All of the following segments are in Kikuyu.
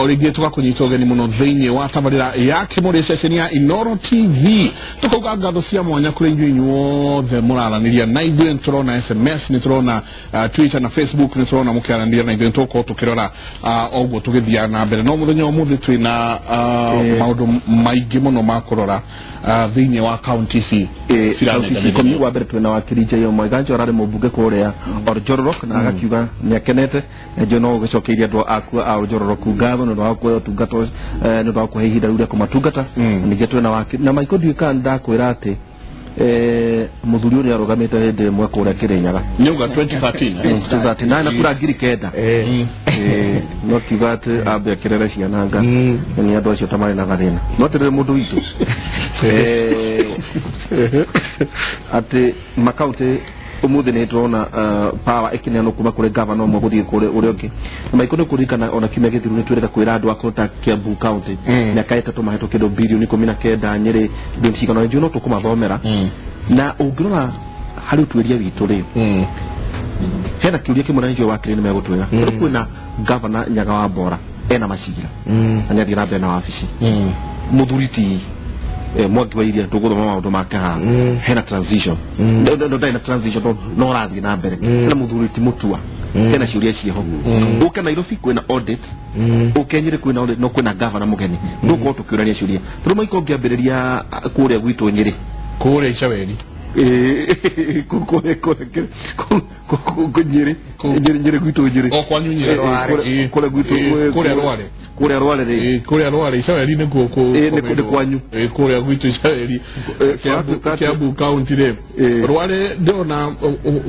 O rĩngĩ tũgakũnyita ũgeni mũno thĩinĩ wa tabarĩra ya Kĩmũrĩ ceceni ya Inoro TV. Tũkauga ngatho cia mwanya kũrĩ inyuĩ inyuothe mũraranĩria na ithuĩ. Nĩ tũrona SMS, nĩ tũrona Twitter na Facebook, nĩ tũrona mũkĩaranĩria na ithuĩ. Nĩ tũgũkorwo tũkĩrora ũguo tũgĩthiaga na mbere. No mũthenya wa ũmũthĩ twĩna maũndũ maingĩ mũno ma kũrora thĩinĩ wa kaunti ici kaunti ikũmi. Wa mbere twĩna wakiri Jayo Mwaiganjo, ararĩ mũmbunge kũrĩa Oljororok, na agakiuga nĩ akenete na njũĩ no ũgĩcokeirie andũ aku a Oljororok ngatho nĩ ũndũ wa kuoya ũtungata, nĩ ũndũ wa kũhe ihinda rĩu rĩa kũmatungata. Ningĩ twĩna wakiri na Michael, ndiũĩ kana ndakwĩra atĩ mũthuri ũyũ nĩ arũgamĩte hĩndĩ ĩmwe kũrĩa Kĩrĩnyaga. Nĩuga 2013? 2039 na kura 9,000. No kiuga atĩ ambe akĩrere ciana nga nĩ andũ acio ta marĩ na gathĩna. No atĩrĩrĩ, mũndũ witũ, atĩ makaunti ũmũthĩ nĩ tũrona power ĩkĩneanwo kuma kũrĩ gavana ũmwe gũthiĩ kũrĩ ũrĩa ũngĩ. Na maikũ nĩ kũririkana ona kiumia gĩthiru nĩ twĩrĩga kwĩra andũ a ta Kiambu County mĩaka 3 mahetwo kĩndũ bilioni 19, Nyĩrĩ bilioni cigana, njũĩ no tũkũmathomera. Na ũngĩrora harĩ ũtuĩria witũ rĩ, hena kĩũria kĩmwe na nĩkĩo wakiri nĩ megũtwĩra. Rĩu kwĩna gavana Nyaga wa Mbora ena macira na nĩ athiĩ na mbere na wabici. Mũthuri ti Mwangi wa Iria, tũgũthoma maũndũ make haha, hena transition. No ndarĩ na transition no ũrathiĩ na mbere. Hena mũthuri ti Mũtua, hena ciũria ciĩho. Ũke Nairobi kwĩna audit, ũke Nyĩrĩ kwĩna audit, no kwĩna gavana mũgeni. Tũgũkorwo tũkĩũrania ciũria tondũ maiko ũngĩambĩrĩria kũrĩa gwitũ Nyĩrĩ. Kũrĩa Icaweri. Kũrĩa Nyĩrĩ, Nyĩrĩ gwitũ Nyĩrĩ. O kwanyu Nyĩrĩ. Kũrĩa gwitũ. Kũrĩa Rware. Kũrĩa Rware rĩ. Kũrĩa Rware Icaweri nĩkuo. Nĩ kwanyu. Kũrĩa gwitũ Icaweri, Kiambu County rĩ. Rware ndĩrona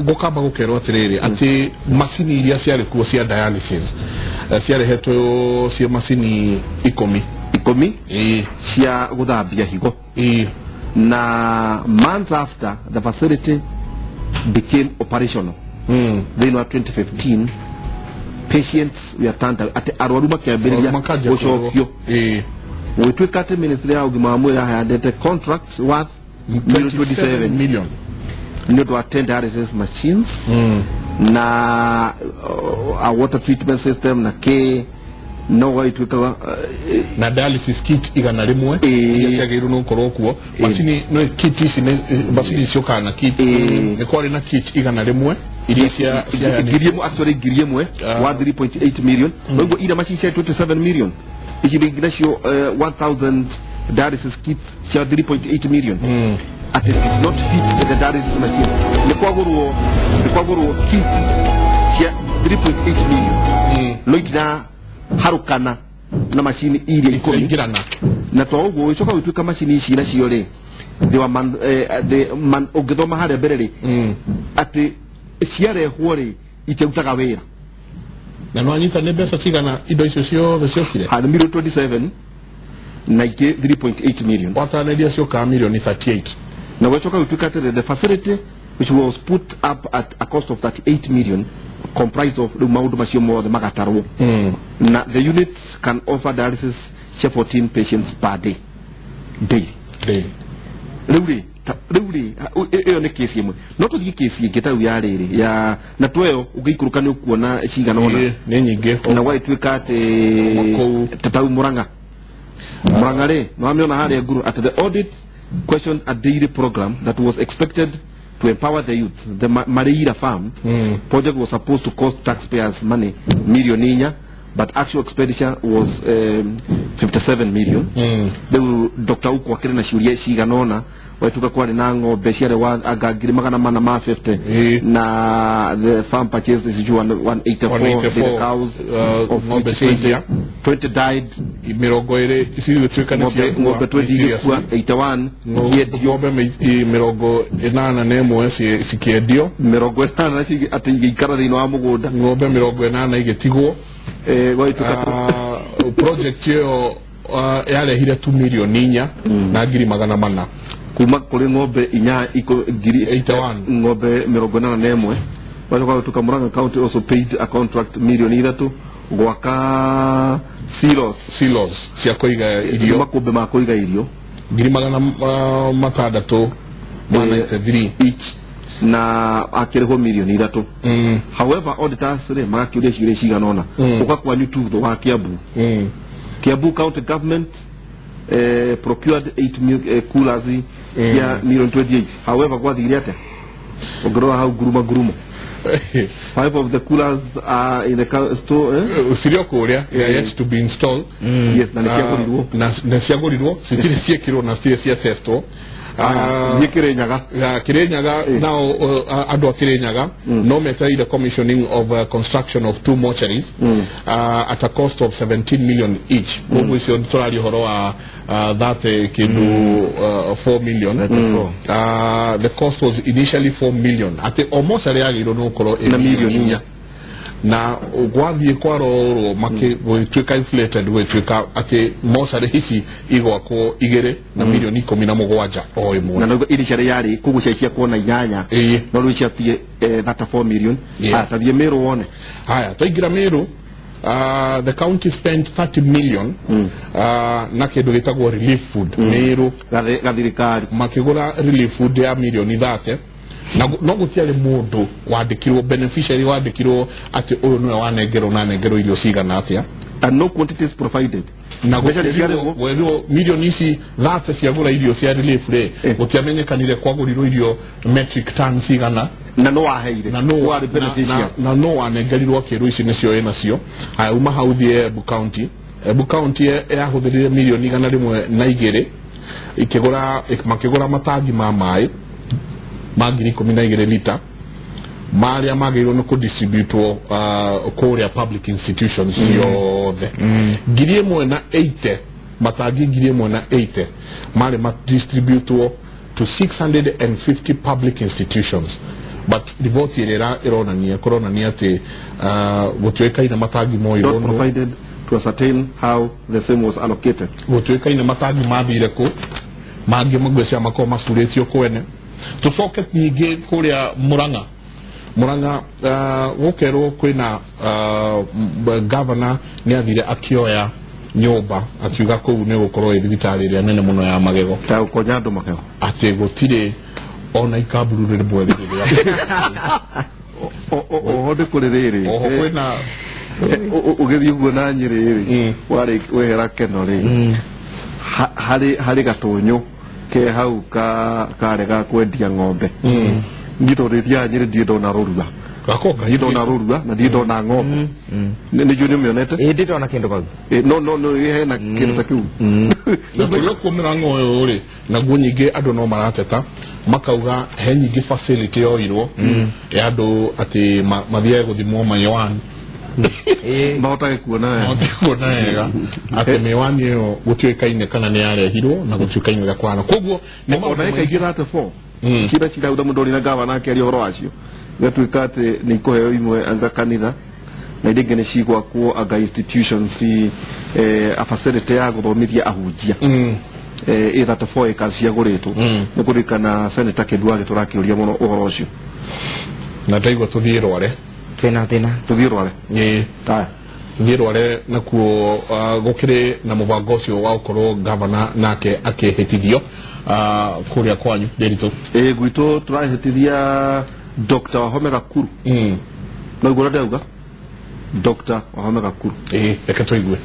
gũkamba gũkerwo atĩrĩrĩ atĩ macini iria ciarĩ kuo cia dialysis ciarehetwo ciĩ macini 10. 10 cia gũthambia higo. Na months after the facility became operational thĩinĩ wa 2015, patients were turned out, atĩ arwaru makĩambĩrĩria Makanjia gũcokio. Gũgĩtuĩka atĩ ministry ya ũgima wa mwĩrĩ yaheanĩte contracts worth million 27 million nĩ ũndũ wa 10 dialysis machines na a water treatment system na k no gũgĩtuĩka na dialysis kit 100 iria ciagĩrĩirwo nĩ gũkorwo kuo. Macini no kit ici nĩ macini ciũkaga na kit. Nĩ kwarĩ na kit 100 iria cia 1,000, actually 1,000 wa 3.8 million. Koguo ira macini cia 27 million ici rĩngĩ nacio 1000 dialysis kits cia 3.8 million atĩ it not fit the dialysis machine. Nĩ kwagũrwo kit cia 3.8 million no itina harũkana na macini iria 10. Ingĩrana. Na to ũguo ũgĩcoka gũtuĩka macini ici nacio rĩ, they were man, they, man, ũngĩthoma harĩa mbere rĩ, atĩ ciarehwo rĩ itiarutaga wĩra. Na no anyita nĩ mbeca cigana indo icio ciothe ciokire? Harĩ milioni 27 na ingĩ 3.8 million. Watanĩria ciũkaga milioni 38. Na gũcoka gũtuĩka atĩrĩ, the facility which was put up at a cost of 38 million comprised of rĩu maũndũ macio mothe magatarwo, na the units can offer dialysis cia 14 patients per day, daily. Daily. Rĩu rĩ ĩyo nĩ kesi ĩmwe. No tũthiĩ kesi ĩngĩ ta rĩu ya rĩrĩ ya na tweyo ũngĩikũrũka nĩ ũkuona cigana ũna. Nĩ nyingĩ. Na gwagĩtuĩka atĩ Kũu. Ta tau Murang'a, Murang'a rĩ, nĩwamĩona harĩa nguru atĩ the audit questioned a dairy program that was expected to empower the youth. The Mareira farm project was supposed to cost taxpayers money milioni 4, but actual expenditure was 57 million. Rĩu Dr. Uko akĩrĩ na ciũria cigana ũna. Watuka kwarĩ na ng'ombe ciarĩ wa anga 450,000 na the farm purchased is 184 184, dairy cows of ng'ombe which cia iria. 20 died. 20 cigĩtuĩka nĩ Ng'ombe ciakua. ng'ombe 20 igĩkua, 81 iendio. Ng'ombe 81 cikĩendio. 80 nacio atĩ igĩikara thĩinĩ wa mũgũnda. Ng'ombe 80 igĩtigwo. Gwagĩtuĩka Project ĩyo yarehire tu milioni 4 na 400,000. Kuma kũrĩ ng'ombe inya ngiri 81. Ng'ombe 81. Wacoka gũtuĩka Murang'a County also paid a contract milioni 3 gwaka silos. Silos cia kũiga irio. Makũmbĩ ma kũiga irio. 693,000 Each na akĩrĩhwo milioni 3. However, auditors rĩ magakĩũria ciũria cigana ũna. Ũka kwanyu tu wa Kiambu. Kiambu County Government procured 8 coolers ya million 28. However, gwathire atia ũngĩrora hau nguruma ngurumo. 5 of the coolers are in the store. Usirio kuria yet to be installed. Yes, na nĩciagũrirwo. Na ciagũrirwo citirĩ ciĩkĩrwo na citirĩ ciatestwo. Thiĩ Kirinyaga. Kirinyaga nao andũ a Kirinyaga no metereire commissioning of construction of 2 mortuaries at a cost of 17 million each. Koguo icio tũraria ũhoro wa 30 kĩndũ 4 million. The cost was initially 4 million. Atĩ o mortuary yagĩrĩirwo nĩ gũkorwo na milioni 4 na gwathiĩ kwarorwo gũgĩtuĩka inflated gũgĩtuĩka atĩ mortuary ici igwakwo 2 na milioni 17 o ĩmwe. Na nĩguo initially yarĩ koguo ciaciakwo na 8 no rĩu ciatige 34 million. Tathiĩ Meru wone. Haya twaingĩra Meru. The county spent 30 million na kĩndũ gĩtagwo relief food. Meru gathirikari makĩgũra relief food ya milioni 30 na no gũtiarĩ mũndũ wandĩkirwo beneficiary wandĩkirwo atĩ ũyũ nĩwe wanengerwo na anengerwo irio cigana atĩa. And no quantities provided. Na gũtirwo milioni ici 30 ciagũra irio cia relief rĩ gũtiamenyekanire kwagũrirwo irio metric ton cigana na no waheire na no warĩ beneficiary na no wanengerirwo akĩrwo ici nĩcio ĩnacio. Haya uma hau thiĩ Embu County. Embu County yahũthĩrire milioni 102 ikĩgũra makĩgũra matangi ma maĩ ma 12,000 lita marĩa magĩrĩirwo nĩ kũdistributwo kũrĩa public institutions ciothe. 1,080 matangi 1,080 marĩ madistributwo to 650 public institutions. But riboti ĩrĩa ĩronania kũronania atĩ gũtuĩkaine matangi moirwo not provided to ascertain how the same was allocated. Gũtuĩkaine matangi mathire kũ mangĩ magwĩcia makorwo macurĩtio kwene. Tũcoke ningĩ kũrĩa Murang'a. Murang'a gũkerwo kwĩna governor nĩ athire akĩoya nyũmba akiuga kũu nĩ gũkorwo ĩ thibitarĩ ĩrĩa nene mũno ya magego ta gũkonya andũ magego atĩ gũtirĩ ona ikamburu rĩmwe rĩrĩa oho nĩ kũrĩ rĩrĩ oho kwĩna ũgĩthiĩ ũguo na Nyĩrĩ rĩ warĩ wehera Keno rĩ harĩ gatũnyũ ke hau karĩ ga kwendia ng'ombe. Niĩ tondũ thiaga Nyĩrĩ ndirĩ ndona rũrua. Ndirĩ ndona rũrua na ndirĩ ndona ng'ombe. Nĩnjũĩ nĩũmĩonete? Ĩĩ ndirĩ ndona kĩndũ kau. No hena kĩndũ ta kĩu. Na kũrĩa kuo Mũrang'a ũyũ rĩ naguo nyingĩ andũ no marateta makauga he nyingĩ facility yoirwo ya andũ atĩ mathiage gũthimwo maiwani mahotage kuona wega. Mahotage kuona wega atĩ mĩwani ĩyo gũtiũĩkaine kana nĩ yarehirwo na gũtiũĩkaine ũrĩa kũhana. Koguo ona ĩkaingĩra 34 cira cirauga mũndũ ũrĩ na gavana akĩaria ũhoro wacio igatuĩka atĩ nĩ ikũheo imwe anga kanitha na iria ingĩ nĩ cigwakwo anga institutions a facility ya gũthomithia ahunjia ĩ 34 acres ciagũrĩtwo. Nĩ kũririkana Senator Kĩndũ agĩtũrakĩũria mũno ũhoro ũcio. Na ndaigua tũthiĩ Rware. Twĩna thĩna tũthiĩ Rware. Ĩĩ tũthiĩ Rware nakuo gũkĩrĩ na mũbango ũcio wa gũkorwo gavana nake akĩhĩtithio kũrĩa kwanyu Ndĩritũ. Ĩĩ gwitũ tũrahĩtithia Dr. Wahome Gakuru. No ũguo ndauga Dr. Wahome Gakuru. Ĩĩ reke tũigue.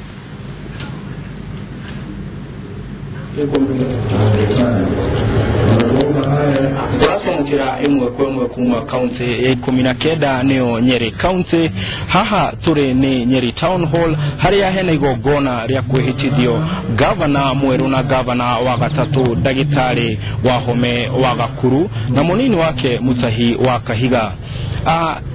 Tũracamũkĩra ĩmwe kwa ĩmwe kuma kaunti ya 19 nĩyo Nyeri County. Haha tũrĩ nĩ Nyeri Town Hall harĩa hena igongona rĩa kwĩhĩtithio gavana mwerũ na gavana wa gatatũ ndagĩtarĩ Wahome wa Gakuru na mũnini wake Mutahi wa Kahiga.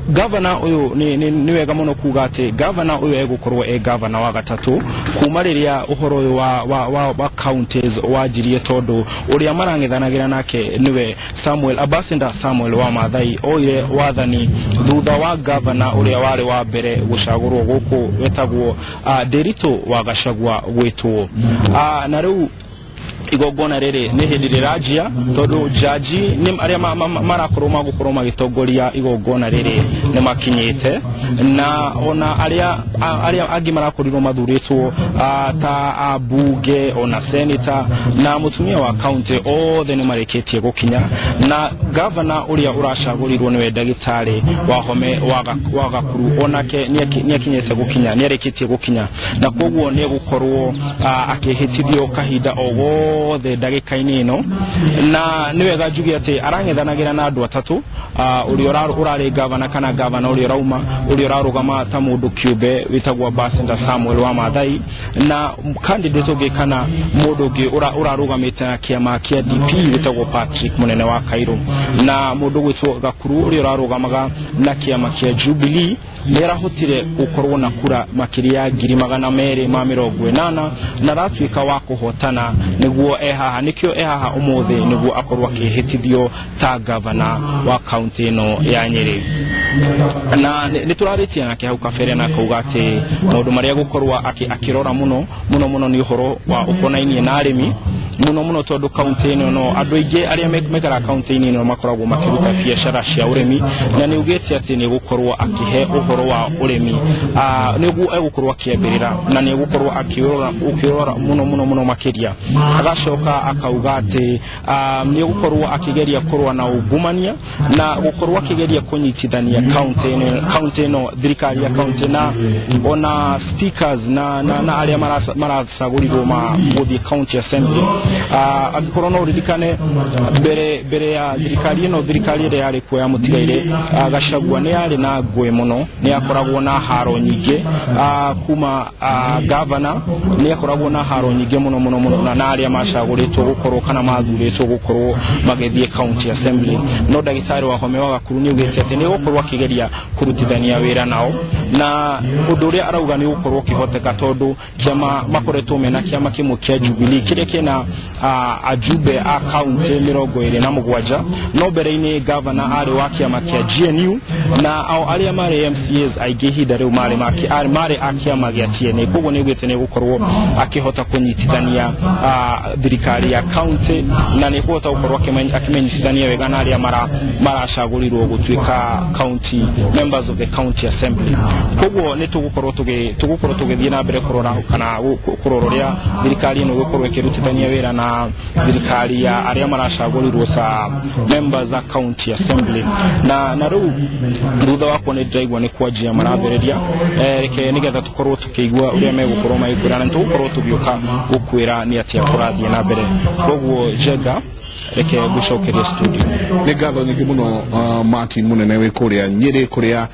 Gavana ũyũ nĩ wega mũno kuga atĩ gavana ũyũ egũkorwo e gavana wa gatatũ kuma rĩrĩa ũhoro ũyũ wa counties wanjirie tondũ ũrĩa marang'ethanagĩra nake nĩwe Samuel Ambassador Samuel wa Maathai oire wathani thutha wa gavana ũrĩa warĩ wa mbere gũcagũrwo gũkũ wetagwo Ndĩritũ wa Gachagua gwĩtwo. Na rĩu Igongona rĩrĩ nĩ hĩndĩ rĩranjia tondũ jaji nĩ arĩa marakorwo magũkorwo magĩtongoria igongona rĩrĩ nĩ makinyĩte, na ona arĩa angĩ marakorirwo mathurĩtwo ta ambunge ona senator na mũtumia wa county othe nĩ marĩkĩtie gũkinya, na gavana ũrĩa ũracagũrirwo nĩwe ndagĩtarĩ Wahome wa Gakuru onake nĩakinyĩte gũkinya, nĩarĩkĩtie gũkinya, na koguo nĩegũkorwo akĩhĩtithio kahinda o gothe ndagĩka-inĩ ĩno. Na nĩ wega njuge atĩ arang'ethanagĩra na andũ atatũ, ũrĩa ũrarĩ gavana kana gavana ũrĩa ũrauma, ũrĩa ũrarũgama ta mũndũ kĩũmbe wĩtagwo Ambassador Samuel wa Maathai, na candidate ũngĩ kana mũndũ ũngĩ ũrarũgamĩte na kĩama kĩa DP wĩtagwo Patrick Munene wa Cairo, na mũndũ gwĩtwo Gakuru ũrĩa ũrarũgamaga na kĩama kĩa Jubilee nĩ arahotire gũkorwo na kura makĩria ya 280,000 na aratuĩka wa kũhotana nĩguo e haha, nĩkĩo e haha ũmũthĩ nĩguo akorwo akĩhĩtithio ta gavana wa kaunti ĩno ya Nyĩrĩ. Na nĩ tũrarĩtie nake hau kabere na akauga atĩ maũndũ marĩa gũkorwo akĩrora mũno mũno mũno nĩ ũhoro wa ũkonainie na arĩmi mũno mũno, tondũ kaunti ĩno no andũ aingĩ arĩa mekaraga kaunti-inĩ ĩno makoragwo makĩruta biacara cia ũrĩmi, na nĩ augĩte atĩ nĩ gũkorwo akĩhe ũhoro wa ũrĩmi, nĩguo egũkorwo akĩambĩrĩra na nĩ egũkorwo akĩũrora mũno mũno mũno makĩria. Agacoka akauga atĩ nĩ egũkorwo akĩgeria kũrũa na ungumania na gũkorwo akĩgeria kũnyitithania kaunti ĩno, thirikari ya kaunti na ona speakers na arĩa maracagũrirwo ma gũthiĩ county assembly. Angĩkorwo no ũririkane mbere ya thirikari ĩno, thirikari ĩrĩa yarĩ kuo ya Mũtigairĩ Gachagua nĩ yarĩ na ngũĩ mũno, nĩ yakoragwo na haro nyingĩ kuma gavana nĩ yakoragwo na haro nyingĩ mũno mũno mũno na arĩa macagũrĩtwo gũkorwo kana mathurĩtwo gũkorwo magĩthiĩ county assembly. No ndagĩtarĩ Wahome wa Gakuru nĩ augĩte atĩ nĩ egũkorwo akĩgeria kũrutithania wĩra nao, na ũndũ ũrĩa arauga nĩ ũgũkorwo ũkĩhoteka tondũ kĩama makoretwo mena kĩama kĩmwe kĩa Jubilee kĩrĩa kĩna ajumbe a kaunti 27, no mbere-inĩ gavana arĩ wa kĩama kĩa GNU na ao arĩa marĩ MCAs aingĩ ihinda rĩu marĩ a kĩama gĩa TNA. Koguo nĩ augĩte nĩ egũkorwo akĩhota kũnyitithania thirikari ya kaunti na nĩ ekũhota gũkorwo akĩmenyithania wega na arĩa maracagũrirwo gũtuĩka county members of the county assembly. Koguo nĩ tũgũkorwo tũgĩthiĩ na mbere kũrora kana kũrora ũrĩa thirikari ĩno ĩgũkorwo ĩkĩrutithania wĩra na thirikari ya arĩa maracagũrirwo ta members a county assembly. Na rĩu thutha wakwa nĩ ndĩraigua nĩ kwanjia marambĩrĩria, reke nĩgetha tũkorwo tũkĩigua ũrĩa megũkorwo magĩkwĩra, na nĩtũgũkorwo tũgĩũka gũkwĩra nĩ atĩa kũrathiĩ na mbere. Koguo Njenga, reke ngũcokerie studio. Nĩ ngatho nyingĩ mũno Martin Munene wĩ kũrĩa Nyĩrĩ kũrĩa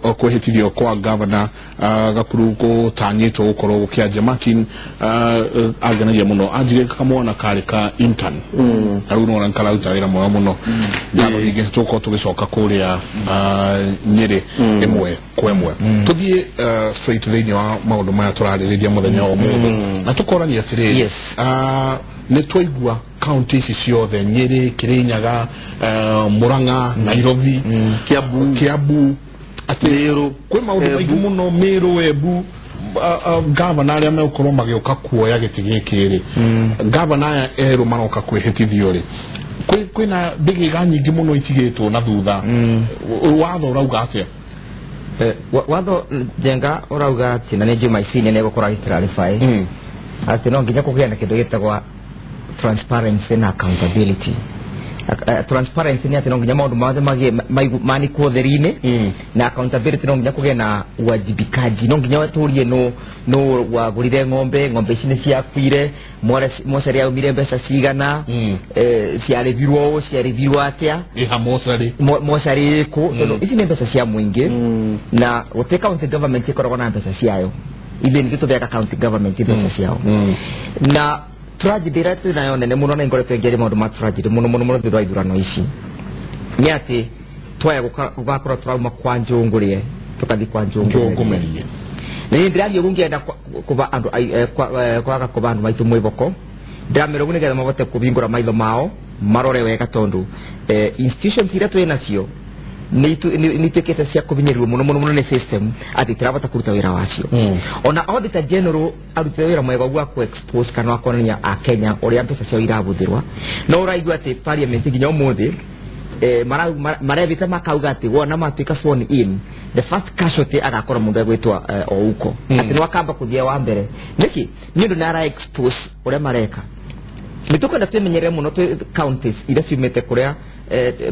kwĩhĩtithio kwa gavana Gakuru gũtanyĩtwo gũkorwo gũkĩanjia. Martin angenagia mũno, anjire kamwana karĩ ka intern na rĩu nĩwona nĩkararuta wĩra mwega mũno. Ngatho nyingĩ, tũgũkorwo tũgĩcoka kũrĩa Nyĩrĩ ĩmwe kwa ĩmwe. Tũthiĩ straight thĩinĩ wa maũndũ maya tũrarĩrĩria mũthenya wa ũmũthĩ na tũkorania atĩrĩrĩ, nĩ twaigua kaunti ici ciothe Nyĩrĩ, Kĩrĩnyaga, Murang'a, Nairobi, Kiambu, atĩ kwĩ maũndũ maingĩ mũno, Meru, Embu, gavana arĩa megũkorwo magĩũka kuoya gĩtĩ gĩkĩ rĩ, gavana aya erũ maroka kwĩhĩtithio rĩ, kwĩna mbĩgĩga nyingĩ mũno itigĩtwo na thutha. Watho ũrauga atĩa? Watho Njenga ũrauga atĩ, na nĩ njũĩ maici nĩ egũkorwo agĩ-clarify atĩ no nginya kũgĩa na kĩndũ gĩtagwo transparency na accountability. Transparency nĩ atĩ no nginya maũndũ mothe manikwo ũtheri-inĩ, na accountability no nginya kũgĩe na uwajibikaji. No nginya tũrie no wagũrire ng'ombe ici nĩ ciakuire, mocarĩ yaumire mbeca cigana, ciarĩhirwo ũũ, ciarĩhirwo atĩa, mocarĩ ĩkũ, tondũ ici nĩ mbeca cia mũingĩ na gũtirĩ county government ĩkoragwo na mbeca ciayo. Ithuĩ nĩthuĩ tũheaga county government mbeca ciao. Na tragedy ĩrĩa twĩ nayo nene mũno na ngoretwo ngĩaria maũndũ ma tragedy mũno mũno mũno thutha wa ithurano ici nĩ atĩ twaya gũgakorwo tũrauma kwa Njũngũrĩe tũkathiĩ kwa Njũngũmerie. Na niĩ ndĩrathiĩ ũguo ngĩenda kũba andũ kwaga kũba andũ maitũ mwĩboko, ndĩramera ũguo nĩgetha mahote kũhingũra maitho mao marore wega, tondũ institutions iria twĩ nacio nä ituä cia kå binyä må no må no må no nä system atä itirabota kå ruta wä ra wacio. Ona auditor general arutire wä ra mwega wa ku expose kana wa kuonania a Kenya å rä a mbeca ciao irabuthirwa, no ũraigua atĩ parliament nginya ũmũthĩ marevita makauga atĩ wona matuĩka sworn in, the first casualty agakorwo mũndũ egwĩtwo Ouko, atĩ nĩ wakamba kũthia wa mbere nĩkĩ nĩ ũndũ nĩ ara expose ũrĩa mareka. Nĩ tũkwenda twĩmenyerere mũno twĩ counties iria ciumĩte kũrĩa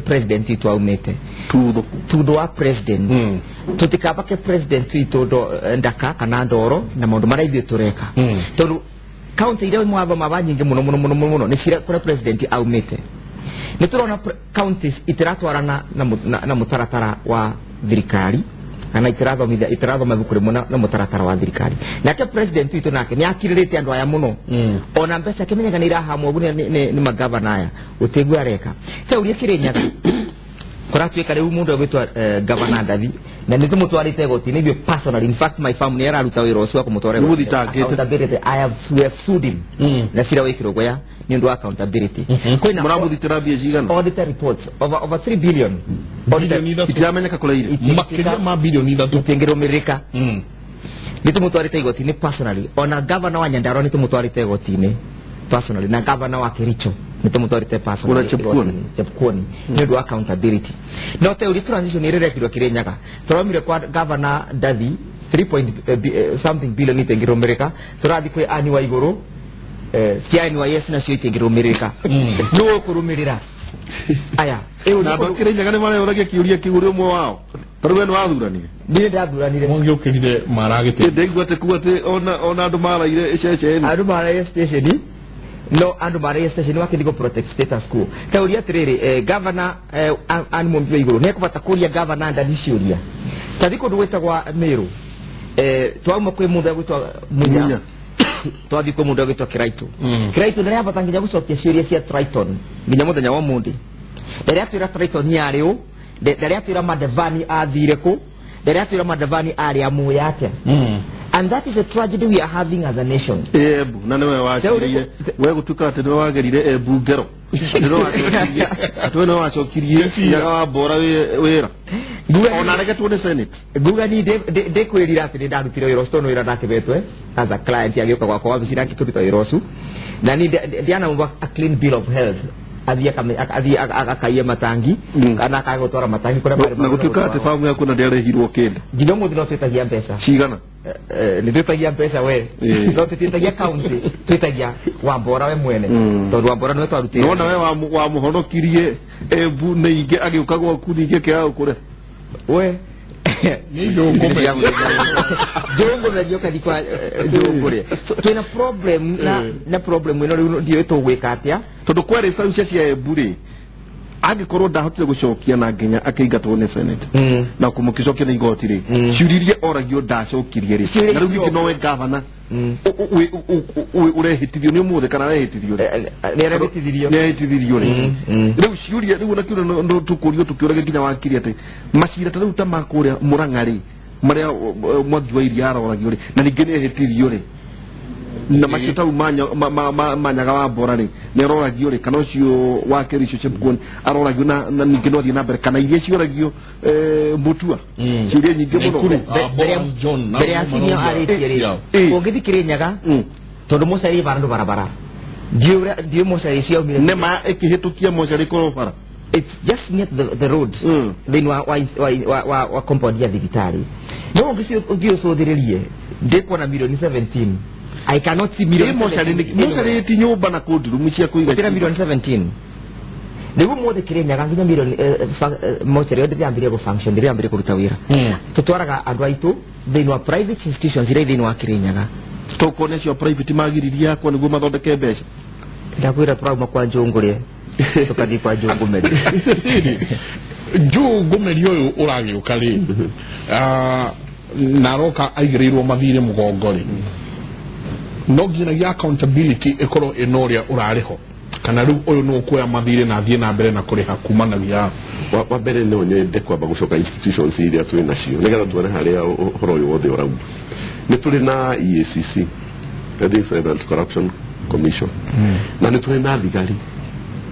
president witũ aumĩte, tutho wa president, tũtikabake president witũ ndaka kana ndoro na maũndũ marĩa ithuĩ tũreka, tondũ county iria mwathoma ba nyingĩ mũno mũno mũno mũno nĩ ciria kũrĩa president aumĩte. Nĩ tũrona counties itiratwarana na mũtaratara wa thirikari kana itirathomithia itirathoma ibuku rĩmwe na mũtaratara wa thirikari. Nake president witũ nake nĩ akirĩrĩte andũ aya mũno, ona mbeca akĩmenyaga nĩ irahamwo ũguo nĩ magavana aya gũtĩguo areka. Tauria Kĩrĩnyaga kũratuĩka rĩu mũndũ egwĩtwo Governor Ndathi na nĩ tũmũtwarĩte igoti-inĩ ithuĩ personally, in fact my family nĩ araruta wĩra ũcio wa kũmũtwara igoti-inĩ. Accountability, I have we have sued him na cira wĩkĩrwo guoya nĩ ũndũ wa accountability. Kwĩna mũramũthitĩra mbia cigana? Auditor reports over 3 billion. Itiamenyeka kũrĩa irĩ makĩria ma bilioni 3 itingĩrũmĩrĩrĩka. Nĩ tũmũtwarĩte igoti-inĩ personally, ona governor wa Nyandarua nĩ tũmũtwarĩte igoti-inĩ personally, na governor wa Kericho nĩ tũmũtwarĩte personally Chepkuoni nĩ ũndũ wa accountability. No te ũrĩa transition ĩrĩrekirwo Kĩrĩnyaga, tũraumire kwa governor Ndathi 3 something billion itingĩrũmĩrĩka, tũrathiĩ kwĩ Anne Waigũrũ cia NYS nacio itingĩrũmĩrĩrĩka. Nũ ũkũrũmĩrĩra aya? Na andũ a Kĩrĩnyaga nĩ mareyũragia kĩũria kĩu ũrĩ ũmwe wao, tondũ we nĩ wathuranire. Niĩ ndathuranire. Mwangi ũkĩrire maragĩte. Ndaigua atĩ kuga atĩ ona andũ maraire iceceni, andũ maraire station, no andũ maraire station makĩthiĩ gũ protect status quo. Ta ũria atĩrĩrĩ, governor Anne Mumbi Waigũrũ nĩ ekũbata kũria governor Ndathi ciũria. Ta thiĩ kũndũ gwĩtagwa Meru, twauma kwĩ mũndũ egwĩtwo Munya, twathiĩ kwĩ mũndũ egwĩtwo Kiraito. Kiraito nĩ arabata nginya gũcokia ciũria cia Triton nginya mũthenya wa ũmũthĩ. Ndarĩ atwĩra Triton yarĩ ũ, ndarĩ atwĩra Madevani athire kũ, ndarĩ atwĩra Madevani arĩ amuya atĩa. And that is a tragedy we are having as a nation. Embu na nĩwe wacirie we gũtuĩka atĩ nĩwe wagerire Embu ngero, atĩ we nĩwe wacokirie Nyaga wa Mbora wĩra ona aregetwo nĩ Senate. Nguga ni ndĩkwĩrira atĩ nĩ ndarutire wĩra ũcio tondũ wĩra ndakĩhetwe as a client agĩũka gwakwa wabici na ngĩkĩruta wĩra ũcio, na niĩ ndianamũba a clean bill of health athiĩ akaiye matangi kana akaga gũtwara matangi kũrĩa marĩ. Na gũtuĩka atĩ famu yaku na ndĩarĩhirwo kĩndũ nginya ũmũthĩ no twĩtagia mbeca cigana? Nĩ twĩtagia mbeca we, no tũtiĩtagia county, twĩtagia Wambora we mwene, tondũ Wambora nĩwe twarutĩte. Nona we wamũhonokirie Embu nĩ ingĩ agĩũka gwaku ningĩ akĩaga gũkũrĩha we njũngũmerio kathi kwa njũngũrĩa. Twĩna problem na problem ĩno rĩu ndiũĩ tũgwĩka atĩa, tondũ kwerĩ caucia cia Embu rĩ angĩkorwo ndahotire gũcokia na nginya akĩingatwo nĩ Senate na kũmũkĩcokia nĩ igoti rĩ, ciũria iria oragio ndacokirie rĩ, na rĩu ningĩ nowe gavana ũrehĩtithio nĩ ũmũthĩ kana arehĩtithio rĩ, nĩarehĩtithirio rĩ, rĩu ciũria rĩu nakĩo no tũkũrio tũkĩũragia nginya wakiri atĩ macira ta rĩu ta ma kũrĩa Mũrang'a rĩ, marĩa Mwangi wa Iria aroragio rĩ, na ningĩ nĩehĩtirio rĩ, na macio tau ma Nyaga wa Mbora rĩ nĩ aroragio rĩ, kana ũcio wa Kericho Chepkuoni aroragio na ningĩ no athiĩ na mbere, kana iria cioragio Mutua ciũria nyingĩ mũno mbere ya senior arĩtie rĩ, ũngĩthiĩ Kĩrĩnyaga tondũ mocarĩ bandũ barabara ndiũĩ mocarĩ ciaumire nĩ ma ĩkĩhĩtũkia mocarĩ korwo bara. It's just near the road thĩinĩ wa compound ya thibitarĩ, no ũngĩ ũcũthĩrĩrie ndĩkuona milioni 17. I cannot see million 17. Mocarĩ ti nyũmba na cold room cia kũiga tira milioni 17. Rĩu ũmũthĩ Kĩrĩnyaga nginya milioni mocarĩ ĩyo ndĩrĩambirie gũ function, ndĩrĩambirie kũruta wĩra. Tũtwaraga andũ aitũ thĩinĩ wa private institutions iria thĩinĩ wa Kĩrĩnyaga. Tũkuona acio private magiririe akwa nĩguo mathondeke mbeca. Ndakwĩra tũrauma kwa Njũngũrĩa tũkathiĩ kwa Njũngũmerio. Njũngũmerio ũyũ ũragĩũka rĩ, na aroka aigĩrĩirwo mathirĩ mũgongo rĩ, no nginyagia accountability ĩkorwo ĩna ũrĩa ũrarĩho, kana rĩu ũyũ nĩ ũkuoya mathirĩ na athiĩ na mbere na kũrĩha kumanagia wa mbere no nyende kwamba gũcoka institutions iria twĩ nacio nĩgetha tuone harĩa ũhoro ũyũ wothe ũrauma. Nĩ tũrĩ na EACC, Ethics and Anti-Corruption Commission, na nĩ tũrĩ na thigari.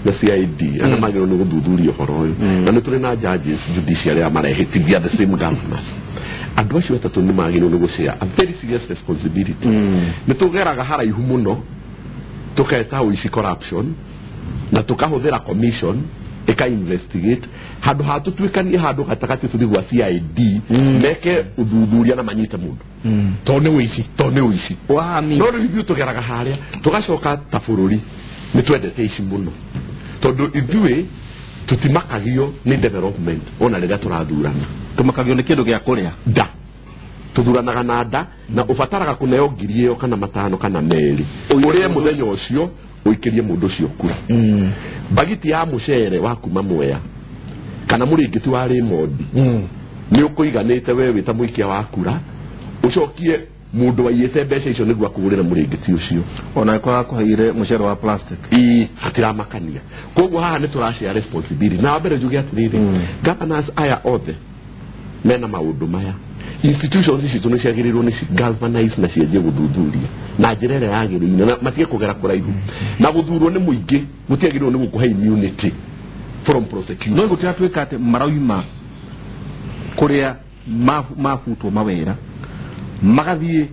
na CID arĩa magĩrĩirwo nĩ gũthuthuria ũhoro ũyũ, na nĩ tũrĩ na judges judiciary arĩa marehĩtithia the same governors. Andũ acio atatũ nĩ magĩrĩirwo nĩ gũshare a very serious responsibility. Nĩ tũgeraga haraihu mũno tũketa ũici corruption na tũkahũthĩra commission ĩka investigate handũ ha tũtuĩkanie handũ gatagatĩ tũthiĩ gwa CID meke ũthuthuria na manyite mũndũ tondũ nĩ ũici, tondũ nĩ ũici. No rĩu ithuĩ tũgeraga harĩa tũgacoka ta bũrũri nĩ twendete ici mũno tondũ ithuĩ tũtimakagio nĩ development ona rĩrĩa tũrathurana. Tũmakagio nĩ kĩndũ gĩa kũrĩa nda, tũthuranaga na nda na ũbataraga kũneo 1,000 ĩyo kana 5 kana 2 ũrĩe mũthenya ũcio ũikĩrie mũndũ ũcio kura. Bagiti ya mũcere wa kuma Mwea kana mũrĩngĩti wa Raymond nĩ ũkũiganĩte we wĩ ta mũikia wa kura ũcokie mũndũ waiyĩte mbeca icio nĩguo akũgũrĩre mũrĩngĩti ũcio ona kwa akũheire mũcere wa plastic. Ii hatiramakania. Koguo haha nĩ tũrashare responsibility. Na wambere njuge atĩrĩrĩ, governors aya othe mena maũndũ maya, institutions citũ nĩ ciagĩrĩirwo nĩ galvanize na cianjie gũthuthuria na njĩra ĩrĩa yagĩrĩire na matige kũgera kũraihu na gũthurwo nĩ mũingĩ gũtiagĩrĩirwo nĩ gũkũhe immunity from prosecution. No gũtiratuĩka atĩ marauma kũrĩa mabutwo mawĩra magathiĩ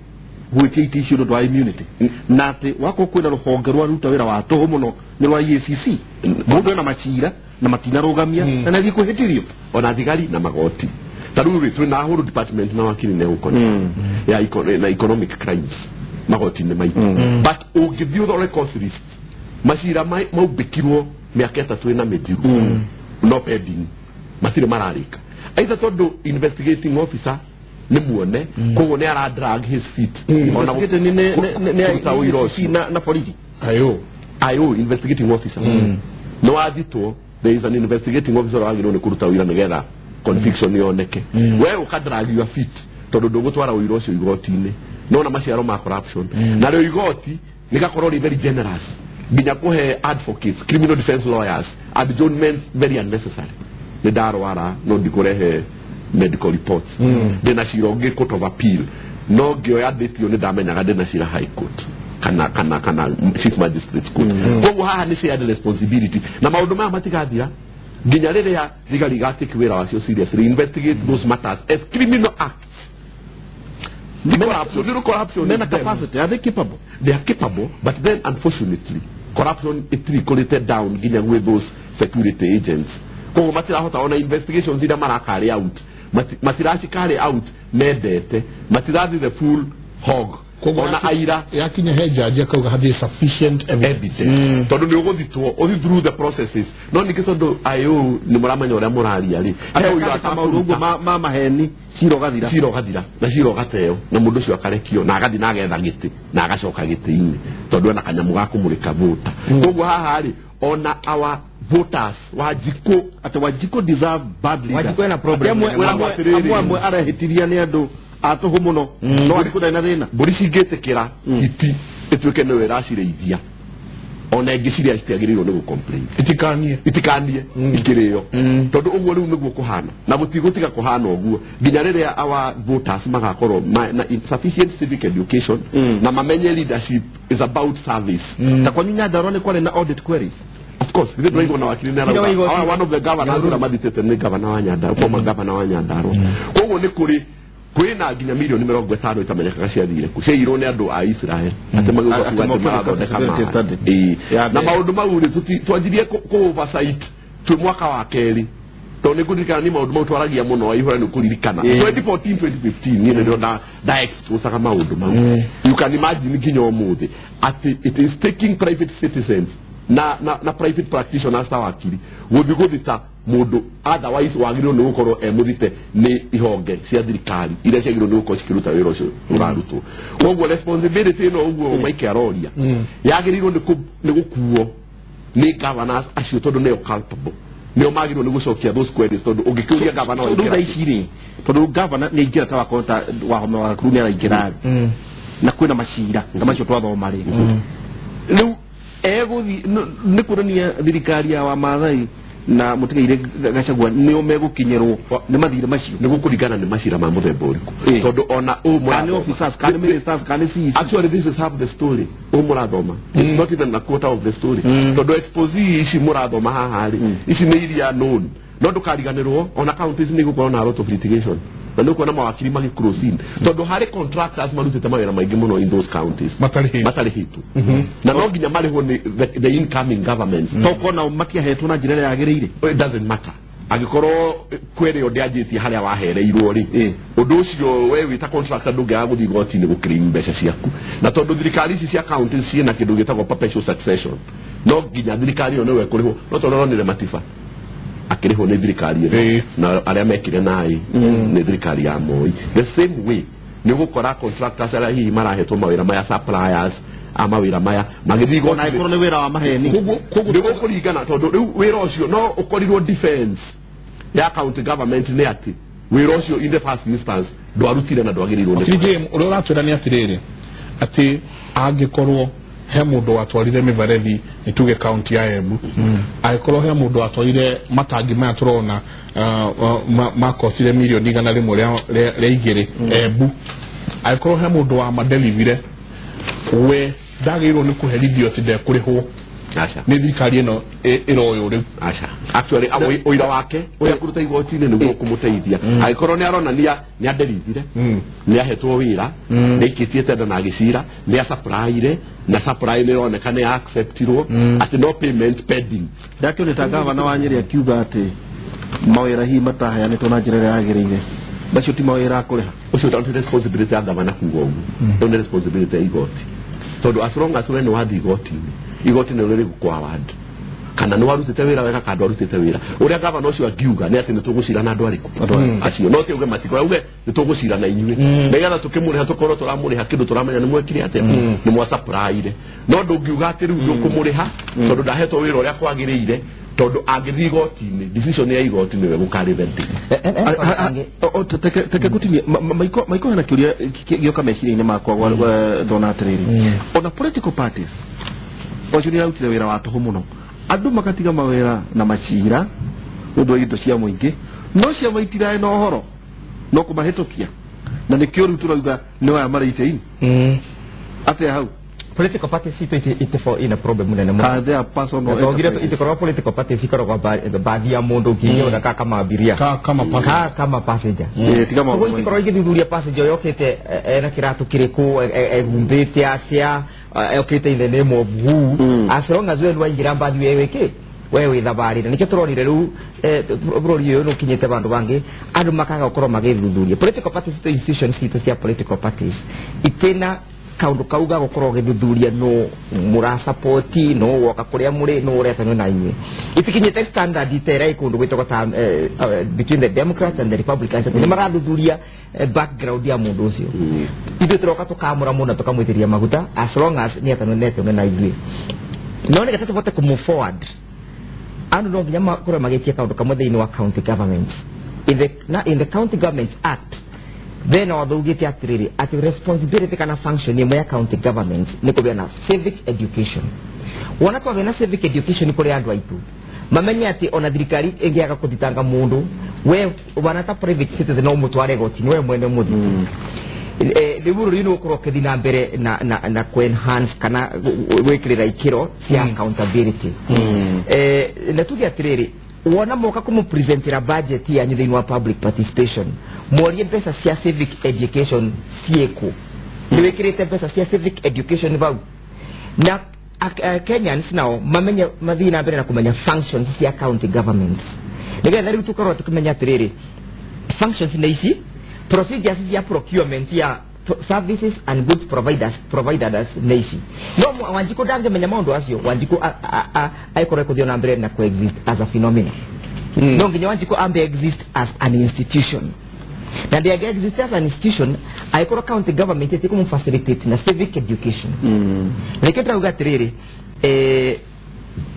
gwĩtia itĩ icio nĩ ũndũ wa immunity, na atĩ wakorwo kwĩna rũhonge rwaruta wĩra wa tũhũ mũno nĩ rwa EACC, mũndũ ena macira na matinarũgamia na nĩathiĩ kwĩhĩtithio ona thigari na magoti. Ta rĩu rĩ twĩna whole department na wakiri nĩ gũkona ya na economic crimes magoti-inĩ maitũ, but ũngĩthiĩ ũthore court list macira maumbĩkirwo mĩaka 3 ĩna mĩthiru no pending, matirĩ mararĩka either tondũ investigating officer nĩ muone koguo nĩ ara drag his feet ona nĩ ũira ũcio na borithi ayo investigating officer no athitwo. There is an investigating officer wagĩrĩirwo nĩ kũruta ũira nĩgetha conviction yoneke. We ũka drag your feet tondũ ndũgũtwara ũira ũcio igoti-inĩ nona maciaro ma corruption. Narĩo igoti rĩgakorwo rĩ very generous nginya kũhe advocates, criminal defense lawyers adjournments very unnecessary. Nĩ ndarwara no ndikũrehe medical reports, ndĩna cira ũngĩ court of appeal no ngĩoya ndĩtio nĩ ndamenyaga ndĩna cira high court kana chief magistrates court. Koguo haha nĩ shared responsibility na maũndũ maya matigathira nginya rĩrĩa thigari igatake wĩra wacio seriously, investigate those matters as criminal acts. Corruption, zero corruption. Mena capacity, are they capable? They are capable, but then unfortunately corruption it trickled down nginya with those security agents. Koguo matirahota ona investigations iria mara carry out, matiraci carry out mendete, matirathi the full hog. Ona aira yakinya he judge akauga hathi sufficient evidence tondu ni uguthitwo uthi through the processes. No niki tondu ayo ni muramenya uria muraria ri he uira ta maundu uguo ma maheni cira ugathira na cira ugateo na mundu ucio akarekio na agathi na agetha giti na agacoka giti-ini tondu ena kanyamu ga kumurika vota. Koguo haha ri ona our voters Wanjikũ ati Wanjikũ deserve bad leaders. Wanjikũ ena problem amwe arehĩtiria nĩ andũ atũhũ mũno no Wanjikũ ndarĩ na thĩna. Mbũri cingĩtĩkĩra hiti ĩtuĩke nĩwe ĩracirĩithia ona ingĩ ciria citiagĩrĩirwo nĩ gũ-complain, itikanie ikĩrĩo tondũ ũguo rĩu nĩguo kũhana na gũtigũtiga kũhana ũguo nginya rĩrĩa our voters magakorwo na sufficient civic education na mamenye leadership is about service. Ta kwanyu Nyandarua nĩ kwarĩ na audit queries. Of course, ithe ndũraigua na wakiri nĩ arauga one of the governors ũrĩa mathitĩte nĩ governor wa Nyandarua, former governor wa Nyandarua. Koguo nĩ kũrĩ kwĩna nginya milioni 50 itamenyekaga ciathire kũ, ciaiyirwo nĩ andũ a Israel atĩ magĩũka kuga atĩ marathondeka maĩ. Na maũndũ mau rĩ twanjirie kũ oversight twĩ mwaka wa kerĩ tondũ nĩ ngũririkana nĩ maũndũ mau twaragia mũno aihũra nĩ ũkũririkana 2014 2015 niĩ nĩrĩo nda exposaga maũndũ mau. You can imagine nginya ũmũthĩ atĩ it is taking private citizens na private practitioners ta wakiri gũthiĩ gũthita mũndũ otherwise wagĩrĩirwo nĩ gũkorwo e mũthite nĩ ihonge cia thirikari iria ciagĩrĩirwo nĩ gũkorwo cikĩruta wĩra ũcio ũrarutwo. Koguo responsibility ĩno ũguo Mike aroria yagĩrĩirwo nĩ gũkuo nĩ governors acio tondũ nĩo culpable, nĩo magĩrĩirwo nĩ gũcokia those queries tondũ ũngĩkĩũria governor wa thaa ici rĩ tondũ governor nĩ aingĩra ta wakorwo ta Wahome wa Gakuru nĩ araingĩra na kwĩna macira ta macio twathoma rĩ rĩu egũthi nĩ kuonania thirikari ya Wamathai na mutigaire Gachagua nio megukinyirwo ni mathire macio ni gukuringana ni macira ma muthemba uriku tondu ona kana officers kana ministers kana CEC. Actually this is half the story murathoma. It's not even a quarter of the story. Tondu expose ici murathoma haha ri ici ni iria known no ndukariganirwo ona counties ni gukorwo na lot of litigation na nä kuona mawakiri magä cross in tondå harä contractors marutĩte mawĩra maingĩ mũno in those counties matarĩhĩtwo na no nginya marĩhwo nĩ the incoming government tokona matiahetwo na njĩra ĩrĩa yagĩrĩire. It doesn't matter angĩkorwo kwĩrĩ ndĩanjĩtie harĩa wahereirwo rĩ ũndũ ũcio we wĩta contractor ndũngĩaga gũthiĩ igoti-inĩ gũclaim mbeca ciaku na tondũ thirikari ici cia county ciĩna kĩndũ gĩtagwo perpetual succession no nginya thirikari ĩyo nĩwe ĩkũrĩhwo no tondũ ũronire Matiba akĩrĩhwo nĩ thirikari ĩno na arĩa mekire naĩ nĩ thirikari ya Moi. The same way nĩ ũgũkora contractors arĩa hihi marahetwo mawĩra maya suppliers a mawĩra maya magĩthiĩ igoti na ĩkorwo nĩ wĩra wa maheni koguo nĩ gũkũringana tondũ rĩu wĩra ũcio no ũkorirwo defense ya county government nĩ atĩ wĩra ũcio in the first instance ndwarutire na ndwagĩrĩirwo nĩ James ũrĩa ũratwĩra nĩ atĩrĩrĩ atĩ angĩkorwo he mundu watwarire mibarethi ni tuge county ya Embu agikorwo he mundu watwarire matangi maya turona makosire milioni 102 Embu agikorwo he mundu wa madelivire we ndagĩrĩirwo nĩ kũherithio atĩ ndekũrĩhwo aca nĩ thirikari ĩno ĩroywo rĩu aca actually ũira wake ũrĩa kũruta igoti-inĩ nĩguo kũmũteithia angĩkorwo nĩ aronania nĩ aderithire nĩ ahetwo wĩra nĩ aikĩtie tenda na agĩcira nĩ asupplyire na supply nĩ ĩroneka nĩ acceptirwo atĩ no payment pending. Ndakĩonete ta gavana wa Nyeri akiuga atĩ mawĩra hihi mataheanĩtwo na njĩra ĩrĩa yagĩrĩire macio ti mawĩra akũrĩha ũcio nĩ responsibility ya gavana kuga ũguo nĩ responsibility ya igoti tondũ as long as we nĩ wathiĩ igoti-inĩ igoti nĩ rĩrĩ gũkwa ward kana nĩ warutĩte wĩra wega kana ndwarutĩte wĩra ũrĩa gavana ũcio angiuga nĩ atĩ nĩ tũgũcira na andũ arĩkũ acio no ti auge matikora auge nĩ tũgũcira na inyuĩ nĩgetha tũkĩmũrĩha tũkorwo tũramũrĩha kĩndũ tũramenya nĩ mwekire atĩa nĩ mwasupplyire no ndũngiuga atĩ rĩu ndũkũmũrĩha tondũ ndahetwo wĩra ũrĩa kwagĩrĩire tondũ angĩthiĩ igoti-inĩ decision ya igoti nĩwe gũkarĩthe ndĩ. Teke gũtinia maiko hena kĩũria gĩoka meciria-inĩ makwa ndona atĩrĩrĩ ona political parties ocio nĩ arutire wĩra wa tũhũ mũno andũ magatiga mawĩra na macira ũndũ wa indo cia mũingĩ no ciama itiraĩ na ũhoro no kũmahĩtũkia na nĩkĩo rĩu tũrauga nĩ aya marĩ itĩ-inĩ atĩa hau political parties citũ itifor ina problem nene mũno they are personal itikoragwo political parties ikoragwo bathi ya mũndũ ũngĩona ka kama abiria kama passenger koguo itikoragwo igĩthuthuria passenger ũrĩa ũkĩte ena kĩratũ kĩrĩkũ ehumbĩte atĩa okĩte in the name of who as long as we nĩwaingĩra mbathi we wĩkĩ we wĩ thabarĩ na nĩkĩo tũronire rĩu bũrũri ũyũ nĩ ũkinyĩte bandũ bangĩ andũ makaga gũkorwo magĩthuthuria political parties citũ institutions citũ cia political parties itina kaundu kau ga gukorwo githuthuria no murasapoti no woka kuria muri no uretanwo na inyue itikinyite standard itera ikundu gwitagwo ta between the Democrats and the Republicans ni marathuthuria background ya mundu ucio ithuĩ turoka tukamura muno tukamwitiria maguta as long as ni atanwo netwo na ithuĩ no nĩgetha tũvote kũ move forward andu no nginya makorwo magĩtia kaundu kamwe thĩinĩ wa county governments in the County Governments Act then watho ugite atiriri ati responsibility kana function imwe ya county government ni kũgĩa na civic education wona twagĩa na civic education kũrĩ andũ aitũ mamenye atĩ ona thirikari ĩngĩaga kũthitanga mũndũ we wana ta private citizen no mũtware igoti-inĩ we mwene mũthiti rĩu bũrũri nĩ ũgũkorwo ũkĩthiĩ na mbere na kũ enhance kana gwĩkĩrĩra ikĩro cia accountability na tuge atĩrĩrĩ wona moka kũmũpresentera budget yanyu thĩinĩ wa public participation mworie mbeca cia civic education ciĩkũ nĩ wĩkĩrĩte mbeca cia civic education vau na Kenyans nao mamenye mathiĩ na mbere na kũmenya functions cia county governments nĩgetha rĩu tũkorwo tũkĩmenya atĩrĩrĩ functions nĩ ici procedures cia procurement ya services and goods providers nĩ ici no Wanjikũ ndangĩmenya maũndũ acio Wanjikũ aikorwo ekũthiĩ na mbere na coexist as a phenomenon no nginya Wanjikũ ambe exist as an institution na ndĩangĩ exist as an institution aikorwo county government ĩtikũmũ facilitate na civic education nĩkĩo ndĩrauga atĩrĩrĩ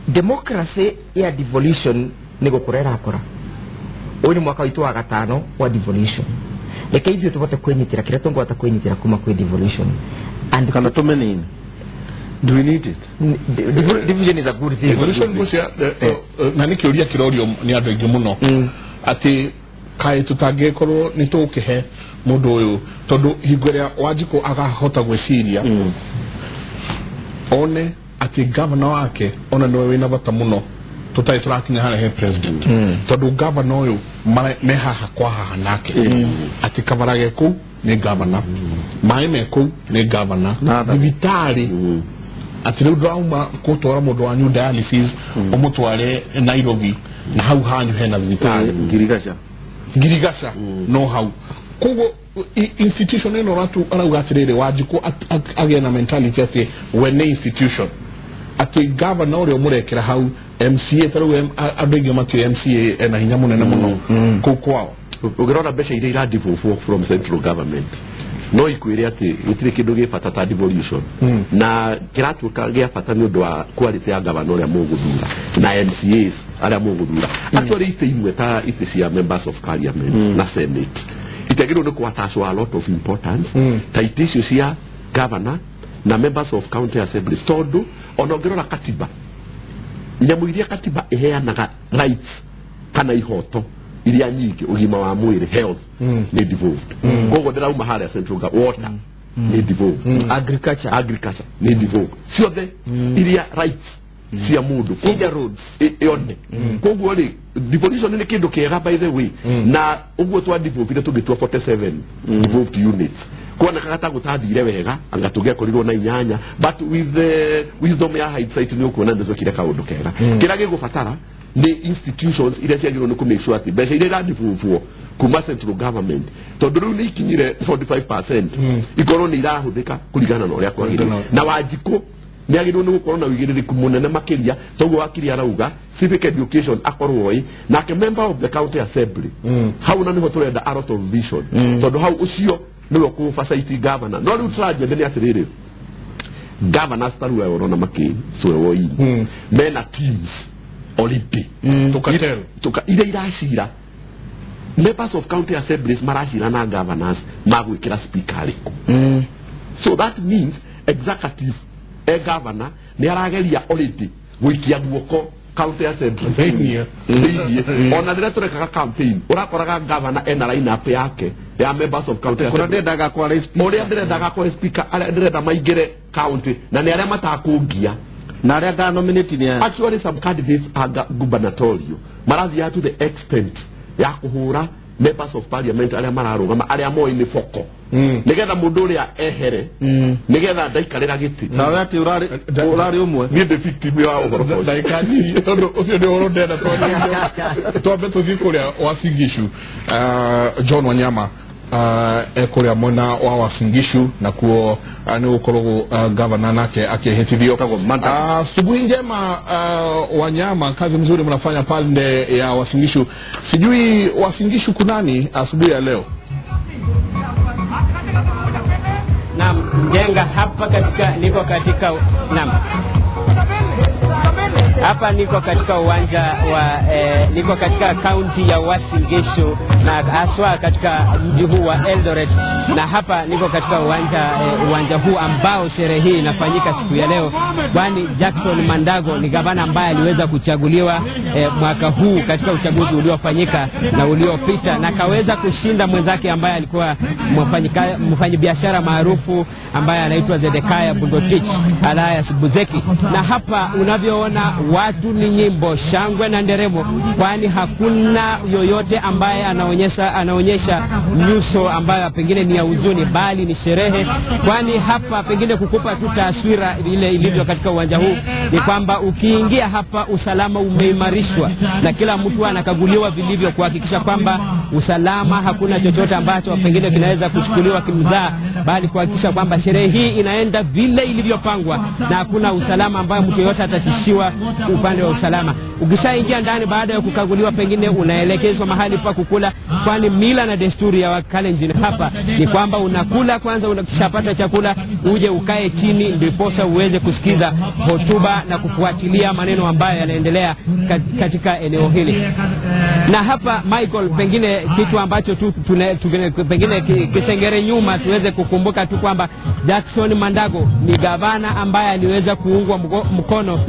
democracy ya devolution nĩ gũkũra ĩrakũra ũyũ nĩ mwaka witũ wa gatano wa devolution reke ithuĩ tũvote kwĩnyitĩra kĩrĩa tũngĩhota kwĩnyitĩra kuma kwĩ devolution and kana tũmenini Do we need it? Division is a good thing. Devolution gucia na nä kä å ria kä rorio nä andå aingä må no atä kaä tå tangä korwo nä tå kä he må ndå å yå tondå hingo ä rä a Wanjikå akahota gwä ciria one atä gavana wake ona nä we wä na bata må no tå tarä tå rakinya harä he president tondå gavana å yå me haha kwa haha nake atä kabarage kå nä gavana maä me kå nä gavana thibitarä atä rä u ndårauma gå twara må ndå wanyu dialysis å må tware Nairobi na hau hanyu hena thibitarä Ngirigaca no hau koguo institution ä no arauga atä rä rä Wanjikå agä na mentality atä we nä institution atä gavana å rä a å må rekera hau MCA ta rä u andå aingä matiå MCA ena hinya må nene må no kå u kwao ũngĩrora mbeca iria iradevolve from central government no ikwĩre atĩ gũtirĩ kĩndũ gĩ bata ta devolution na kĩratuĩka gĩa bata nĩ ũndũ wa quality ya gavana ũrĩa mũgũthura na MCAs arĩa mũgũthura. Actually itĩ imwe ta itĩ cia members of parliament na senate itagĩrĩirwo nĩ kũ-attach a lot of importance ta itĩ icio cia governor na members of county assemblies tondũ ona ũngĩrora katiba nyamũ iria katiba ĩheanaga rights kana ihoto iria nyingĩ ũgima wa mwĩrĩ health nĩ devolved koguo ndĩrauma harĩa central water nĩ devolved agriculture nĩ devolved ciothe iria rights cia mũndũ Feeder roads yone koguo rĩ devolution nĩ kĩndũ kĩega by the way na ũguo twa devolvire tũgĩtua 47 devolved units kuonekaga ta gũtathire wega anga tũngĩakorirwo na inyanya but with the wisdom ya hindsight nĩ ũkuona nĩ twekire kaũndũ kega kĩrĩa gĩgũbatara nĩ institutions iria ciagĩrĩirwo nĩ kũ make sure atĩ mbeca iria iradevolvwo kuma central government tondũ rĩu nĩ ikinyire 45% ikorwo nĩ irahũthĩka kũringana na ũrĩa kwagĩrĩire na Wanjikũ nĩ agĩrĩirwo nĩ gũkorwo na ũigĩrĩrĩku mũnene makĩria toguo wakiri arauga civic education akorwo ĩ nake member of the county assembly hau na nĩho tũrenda a lot of vision tondũ hau ũcio nĩwe ũkũ-oversight governor no rĩu tragedy nĩ atĩrĩrĩ governors ta rĩu aya ũrona makĩcwewo ini mena teams already iria iracira members of county assemblies maracira na governors magwĩkĩra speaker arĩkũ so that means executive e governor nĩ arageria already gũikia guoko county assembly thĩiniĩ ona rĩrĩa tũrekaga campaign ũrakoraga governor ena line up yake ya members of county assembly ũrĩa ndendaga kwara speaker ũrĩa ndĩrendaga kwara speaker arĩa ndĩrenda maingĩre county na nĩ arĩa matakũngia na arĩa nga nominate nĩ actually some candidates are gubernatorial marathiaga to the extent ya kũhũra members of parliament arĩa mararũgama arĩa moĩ nĩ boko nĩgetha mũndũ ũrĩa ehere nĩgetha ndaikarĩra gĩtĩ nawe atĩ ũrarĩ ũmwe niĩ ndĩ victim ya ũhoro ũcio ndagĩka nini tondũ ũcio nĩ ũhoro ndenda twambe tũthiĩ kũrĩa Uasin Gishu John Wanyama kũrĩa mwena wa Uasin Gishu nakuo nĩ gũkoragwo gavana nake akĩhĩtithio. Asubuhi njema Wanyama, kazi mzuri mnafanya pande ya Uasin Gishu. Sijui Uasin Gishu kunani asubuhi ya leo? Naam, Njenga hapa katika niko katika naam. Hapa niko katika uwanja wa niko katika kaunti ya Uasin Gishu na haswa katika mji huu wa Eldoret, na hapa niko katika uwanja huu ambao sherehe hii inafanyika siku ya leo, kwani Jackson Mandago ni gavana ambaye aliweza kuchaguliwa mwaka huu katika uchaguzi uliofanyika na uliopita, na kaweza kushinda mwenzake ambaye alikuwa mfanyabiashara maarufu ambaye anaitwa Zedekiah Bundotich alias Buzeki. Na hapa unavyoona watu ni nyimbo, shangwe na nderemo, kwani hakuna yoyote ambaye anaonyesha nyuso ambayo pengine ni ya huzuni, bali ni sherehe. Kwani hapa pengine kukupa tu taswira ile ilivyo katika uwanja huu ni kwamba ukiingia hapa usalama umeimarishwa na kila mtu anakaguliwa vilivyo kuhakikisha kwamba usalama, hakuna chochote ambacho pengine kinaweza kuchukuliwa kimzaa, bali kuhakikisha kwamba sherehe hii inaenda vile ilivyopangwa na hakuna usalama ambayo mtu yoyote atatishiwa upande wa usalama. Ukishaingia ndani baada ya kukaguliwa, pengine unaelekezwa mahali pa kukula, kwani mila na desturi ya Wakalenjin hapa ni kwamba unakula kwanza, unakishapata chakula uje ukae chini, ndiposa uweze kusikiza hotuba na kufuatilia maneno ambayo yanaendelea katika eneo hili. Na hapa Michael, pengine kitu ambacho tu pengine kisengere nyuma tuweze kukumbuka tu kwamba Jackson Mandago ni gavana ambaye aliweza kuungwa mkono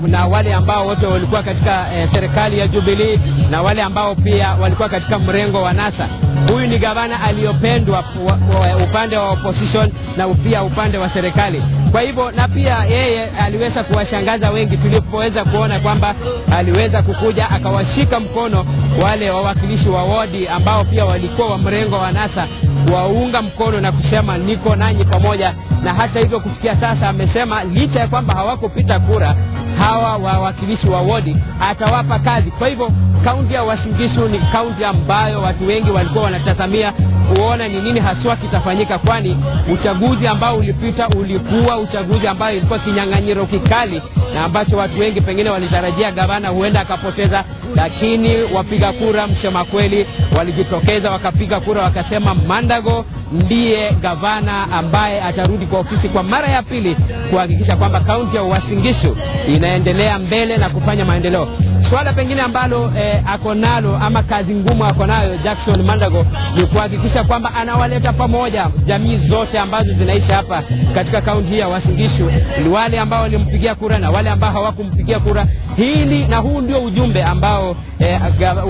na wale ambao wote walikuwa katika serikali ya Jubilee na wale ambao pia walikuwa katika mrengo wa NASA. Huyu ni gavana aliyopendwa upande wa opposition na pia upande wa serikali. Kwa hivyo, na pia yeye aliweza kuwashangaza wengi tulipoweza kuona kwamba aliweza kukuja akawashika mkono wale wawakilishi wa wodi ambao pia walikuwa wa mrengo wa NASA, waunga mkono na kusema niko nanyi pamoja. Na hata hivyo kufikia sasa amesema licha ya kwamba hawakupita kura hawa wawakilishi wa wodi, atawapa kazi. Kwa hivyo kaunti ya Uasin Gishu ni kaunti ambayo watu wengi walikuwa wanatazamia kuona ni nini haswa kitafanyika, kwani uchaguzi ambao ulipita ulikuwa uchaguzi ambao ilikuwa kinyang'anyiro kikali na ambacho watu wengi pengine walitarajia gavana huenda akapoteza, lakini wapiga kura msema kweli walijitokeza wakapiga kura wakasema Mandago ndiye gavana ambaye atarudi kwa ofisi kwa mara ya pili kuhakikisha kwamba kaunti ya Uasin Gishu inaendelea mbele na kufanya maendeleo. Swala pengine ambalo ako nalo ama kazi ngumu ako nayo Jackson Mandago ni kuhakikisha kwamba anawaleta pamoja jamii zote ambazo zinaishi hapa katika kaunti ya Uasin Gishu, wale ambao walimpigia kura na wale ambao hawakumpigia kura. Hili na huu ndio ujumbe ambao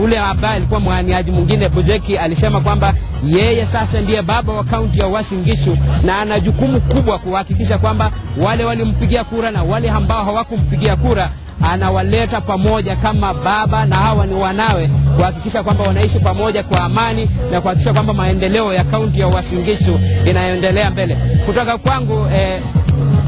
ule ambaye alikuwa mwaniaji mwingine Buzeki alisema kwamba yeye sasa ndiye baba wa kaunti ya Uasin Gishu na ana jukumu kubwa kuhakikisha kwamba wale walimpigia kura na wale ambao hawakumpigia kura anawaleta pamoja kama baba na hawa ni wanawe, kuhakikisha kwamba wanaishi pamoja kwa amani na kuhakikisha kwamba maendeleo ya kaunti ya Uasin Gishu inaendelea mbele. Kutoka kwangu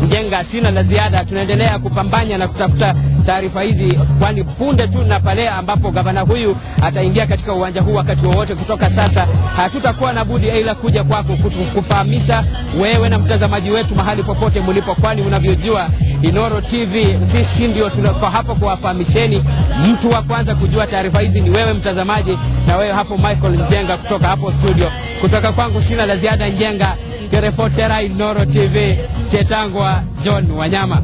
Njenga, sina la ziada. Tunaendelea kupambanya na kutafuta taarifa hizi, kwani punde tu na pale ambapo gavana huyu ataingia katika uwanja huu wakati wowote kutoka sasa, hatutakuwa na budi ila kuja kwako kufahamisha wewe na mtazamaji wetu mahali popote mlipo, kwani unavyojua Inooro TV sisi ndio tunako hapo kuwafahamisheni. Mtu wa kwanza kujua taarifa hizi ni wewe mtazamaji, na wewe hapo Michael Njenga kutoka hapo studio. Kutoka kwangu sina la ziada. Njenga, reportera Inooro TV, Tetangwa John Wanyama.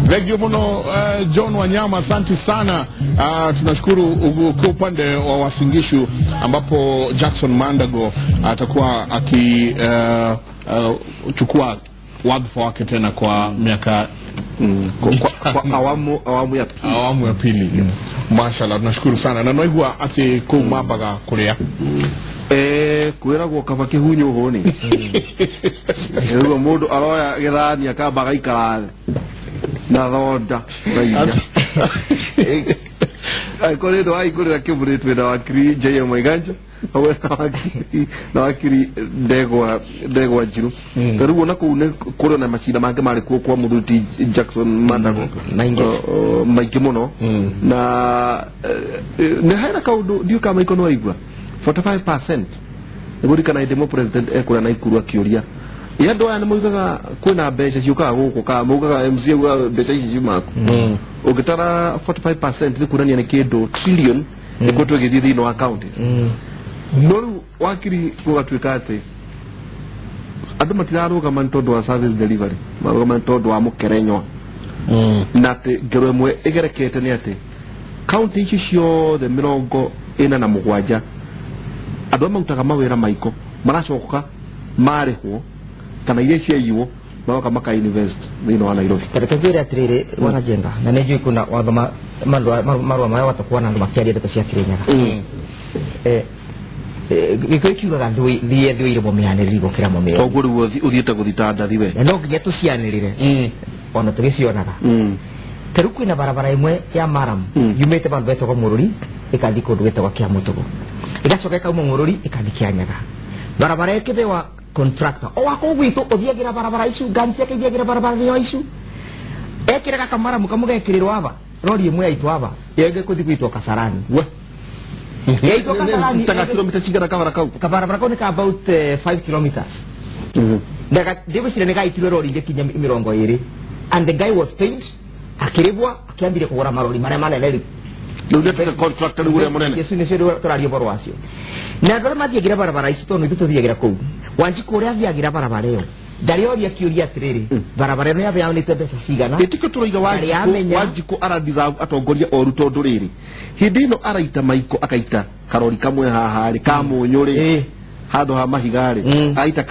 Thank you muno John Wanyama, asante sana. Tunashukuru kwa upande wa Uasin Gishu ambapo Jackson Mandago atakuwa akichukua wadhifa wake tena kwa miaka kwa awamu ya pili. Awamu ya pili. Mashallah, tunashukuru sana. Na noigwa ati kumambaga kuria. Kwiragwo kaba kihunyo honi. Rĩu mũndũ aroya gĩthani akamba agaikara thĩ na thonda na iria. Angĩkorwo nĩ ũndũ wa hingũrĩra kĩmũrĩ twĩna wakiri J.M. Waiganja hamwe na wakiri Ndegwa Njirũ. Ta rĩu ona kũu nĩ kũrĩ na macira mangĩ marĩ kuo kwa mũthuri Jackson Mandago maingĩ mũno, na nĩ hena kaũndũ ndiũĩ kana Michael nĩ waigua 45% nĩgũririkana hĩndĩ ĩmwe president ekũrĩa Naikuru akĩũria ĩ andũ aya nĩ moigaga kwĩna mbeca ciũkaga gũkũ kana maugaga MC augaga mbeca ici ciumaga kũ. Ũngĩtara 45% nĩ kuonania nĩ kĩndũ trillion nĩkuo twĩgĩthiĩ thĩinĩ wa county. No rĩu wakiri gũgatuĩka atĩ andũ matirarũgama nĩ tondũ wa service delivery, marũgama nĩ tondũ wa mũkerenywa. Na atĩ ngero ĩmwe ĩgerekete nĩ atĩ county ici ciothe 47 andũ arĩa marutaga mawĩra maiko maracoka marĩhwo kana iria ciaiywo magoka maka invest thĩinĩ wa Nairobi. Reke ngwĩre atĩrĩrĩ bwana Njenga, na nĩ njũĩ kuna wathoma marũa marĩa watakuwa na andũ makĩaria ndeto cia Kĩrĩnyaga. Gĩkũyũ kiugaga thiĩ thũire mũmĩanĩrĩri gũkĩra mũmĩeri. Koguo rĩu ũthiĩte gũthita ndathi we. Na no nginya tũcianĩrĩre ona tũgĩcionaga. Ta rĩu kwĩna barabara ĩmwe ya Maram yumĩte bandũ betagwo Mũrũri ĩkathiĩ kũndũ gwĩtagwo Kĩamũtũgũ, ĩgacoka ĩkauma Mũrũri ĩkathiĩ Kĩanyaga. Barabara ĩkĩthewa contractor o wako gwitũ ũthiagĩra barabara icu, ngari ciake ithiagĩra barabara ĩyo icu, ekĩraga kamaramu kamũgekĩrĩrwo aba rori ĩmwe yaitwo aba ĩngĩ kũthiĩ gwitwo Kasarani. Yaitwo Kasarani taka kilomita cigana kabara kau? Kabarabara kau nĩ ka about 5 kilometers. Ndĩgwĩciria nĩ gaitirwe rori ingĩkinya 20, and the guy was paid Akĩrĩhwo akĩambire kũgũra marori marĩa manene rĩu. Rĩu nĩ contractor rĩu ũrĩa mũnene. Yesu nĩcio tũraria ũhoro wacio. Na andũ arĩa mathiagĩra barabara ici tondũ ithuĩ tũthiagĩra kũu. Wanjikũ ũrĩa athiagĩra barabara ĩyo ndarĩoria kĩũria atĩrĩrĩ, barabara ĩno yaheanĩte mbeca cigana? Ĩtikũ tũraiga Wanjikũ aradeserve atongoria oru tondũ rĩrĩ hĩndĩ ĩno araita maiko akaita karori kamwe haha rĩ ka mũnyũ rĩ handũ ha mahiga rĩ aita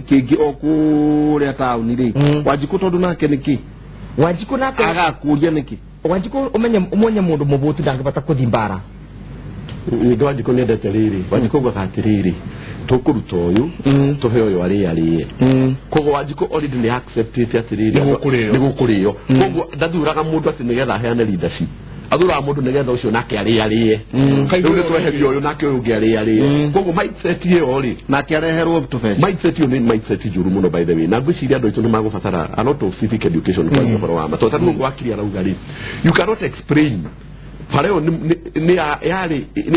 kĩngĩ o kũrĩa taũni rĩ. Wanjikũ tondũ nake nĩkĩ Wanjikũ nake agakũria nĩkĩ? Wanjikũ ũmenye ũmenye mũndũ mũbũtu ndangĩbata kũthi mbara. Ningĩ Wanjikũ nĩendete rĩrĩ, Wanjikũ augaga atĩrĩrĩ, tũkũruta ũyũ tũhe ũyũ arĩe arĩe. Koguo Wanjikũ already nĩ acceptĩte atĩrĩrĩ nĩ gũkũrĩo. Koguo ndathuraga mũndũ atĩ nĩgetha aheane leadership, athuraga mũndũ nĩgetha ũcio nake arĩe arĩe. Rĩu nĩ tweheria ũyũ nake ũyũ ũngĩ arĩe arĩe. Koguo mindset ĩyo rĩ nake areherwo tũbeca. Mindset ĩyo nĩ mindset njũru mũno by the way, na ngwĩciria andũ aitũ nĩ magũbatara a lot of civic education kwa ũhoro wa ma. Tondũ ta rĩu wakiri arauga rĩ, you cannot explain bara ĩyo nĩ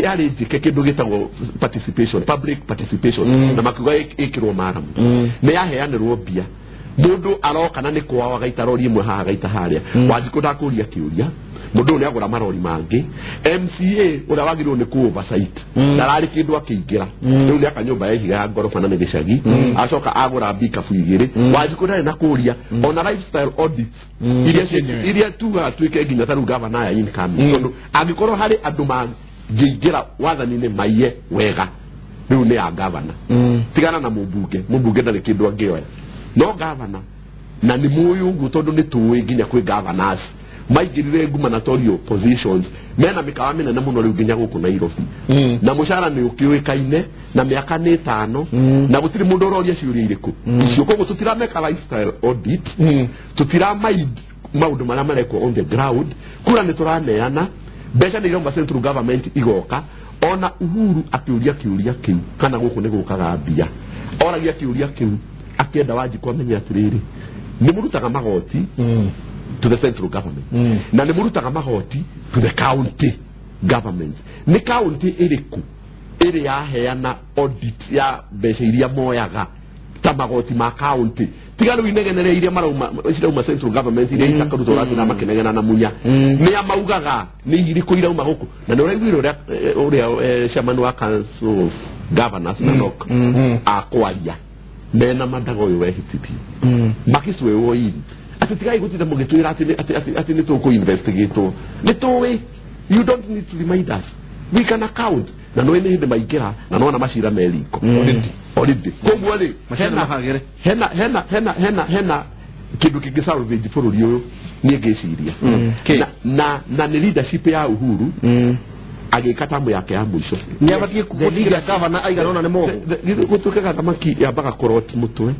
yarĩ njĩke kĩndũ gĩtagwo participation, public participation, na makiuga ĩkĩrwo maramu. Nĩ yaheanĩrwo mbia, mũndũ aroka na nĩ kwao agaita rori ĩmwe haha agaita harĩa. Wanjikũ ndakũria kĩũria, mũndũ ũyũ nĩ agũra marori mangĩ. MCA ũrĩa wagĩrĩirwo nĩ kũ oversight ndararĩ kĩndũ akĩingĩra. Rĩu nĩ aka nyũmba ya ihiga ya ngoroba na nĩ gĩcagi, acoka agũra mbikabu igĩrĩ. Wanjikũ ndarĩ na kũria ona lifestyle audits iria tugaga tuĩke nginya ta rĩu gavana ya income, tondũ angĩkorwo harĩ andũ mangĩingĩra wathani-inĩ maiye wega rĩu nĩ ya gavana. Tigana na mũmbunge, mũmbunge ndarĩ kĩndũ angĩoya, no gavana na nĩ mũĩ ũguo tondũ nĩ tũĩ nginya kwĩ governors maingĩrire gubernatorial positions mena mĩkawa mĩnene mũno rĩu nginya gũkũ Nairobi, na mũcara nĩ ũkĩũĩkaine na mĩaka nĩ ĩtano, na gũtirĩ mũndũ ũroria ciũria irĩkũ icio. Koguo tũtirameka lifestyle audit, tũtiramind maũndũ marĩa marekwo on the ground. Kura nĩ tũraneana mbeca nĩ irauma central government igoka. Ona Uhuru akĩũria kĩũria kĩu kana gũkũ nĩ gũkaga mbia, oragia kĩũria kĩu akĩenda Wanjikũ amenye atĩrĩrĩ, nĩ mũrutaga magoti to the central government, na nĩ mũrutaga magoti to the county government. Nĩ county ĩrĩkũ ĩrĩ yaheana audit ya mbeca iria moyaga ta magoti ma county? Tiga rĩu inegenere iria marauma cirauma central government iria itakarutwo ũrathiĩ na makĩnegena na munya, nĩ a maugaga nĩ irĩkũ irauma gũkũ. Na nĩ ũraiguire ũrĩa chairman wa council of governors na NOC akwaria mena mandaga ũyũ wehĩtithio makĩcwĩrwo in atĩ tigai gũtinda mũgĩtwĩra atĩ nĩ tũkũ investigatwo, nĩ tũĩ, you don't need to remind us, we can account. Na nĩ hĩndĩ maingĩra na nona macira me riko already. Koguo rĩ hena kĩndũ kĩngĩ salvage bũrũri ũyũ niĩ ngĩciria, na nĩ leadership ya Uhuru agĩka tamu yake ya mũico. Nĩ abatiĩ gũtigĩra gavana aigana ũna nĩ mogo gũtuĩkaga thamaki yambaga kũroti mũtwe.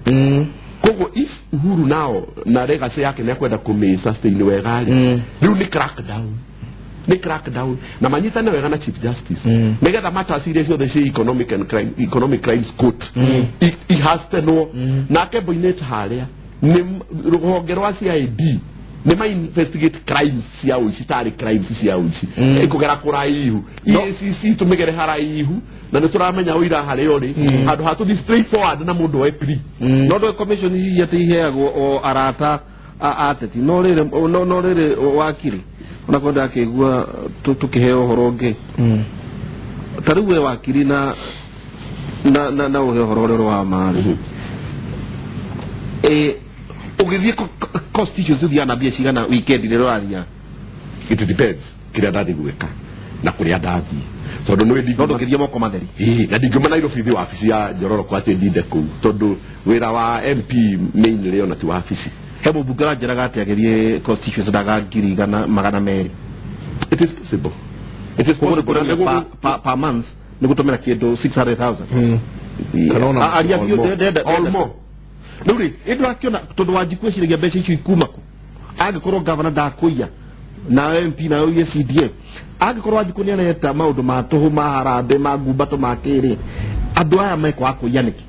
Koguo if Uhuru nao na legacy yake nĩ akwenda kũmĩ sustain wega rĩ, rĩu nĩ crackdown, nĩ crackdown na manyitane wega na Chief Justice nĩgetha matters iria ciothe cia economic and crime, economic crimes court ihastenwo. Nake Boinnet harĩa nĩ rũhonge rwa CID nĩ ma investigate crimes cia ũici tarĩ crimes cia ũici ĩkũgera kũraihu. EACC tũmĩgere haraihu na nĩ tũramenya ũira harĩa ũrĩ handũ ha tũthiĩ straight forward na mũndũ oe plea. No ndũĩ commission ici atĩ iheagwo o arata a ateti. No rĩrĩ no rĩrĩ wakiri ona ko ndakĩigua tũkĩheo ũhoro ũngĩ ta rĩu we wakiri na na na na ũhe ũhoro ũrĩa wa ma-rĩ, ũgĩthiĩ constituency ũthiaga na mbia cigana weekend rĩrĩa ũrathiaga? It depends kĩrĩa ndathiĩ gwĩka na kũrĩa ndathiĩ, tondũ nĩ no ndũngĩthiĩ moko matheri. Na ndingiuma Nairobi thiĩ wabici ya Njororoko atĩ ndinde kũu, tondũ wĩra wa MP mainly ona ti wabici. He mũmbunge aranjĩraga atĩ agĩthiĩ constituency ndaga 1,200. It is possible, it is possible. Per month nĩ gũtũmĩra kĩndũ 600,000 or more. Rĩu rĩ ĩ ndũrakĩona tondũ Wanjikũ eciragia mbeca icio ikuma kũ? Angĩkorwo gavana ndakũiya na MP na ũiye CDF, angĩkorwo Wanjikũ nĩ areta maũndũ ma tũhũ ma harambee ma ngumbato ma kĩrĩ, andũ aya mekwaga kũiya nĩkĩ?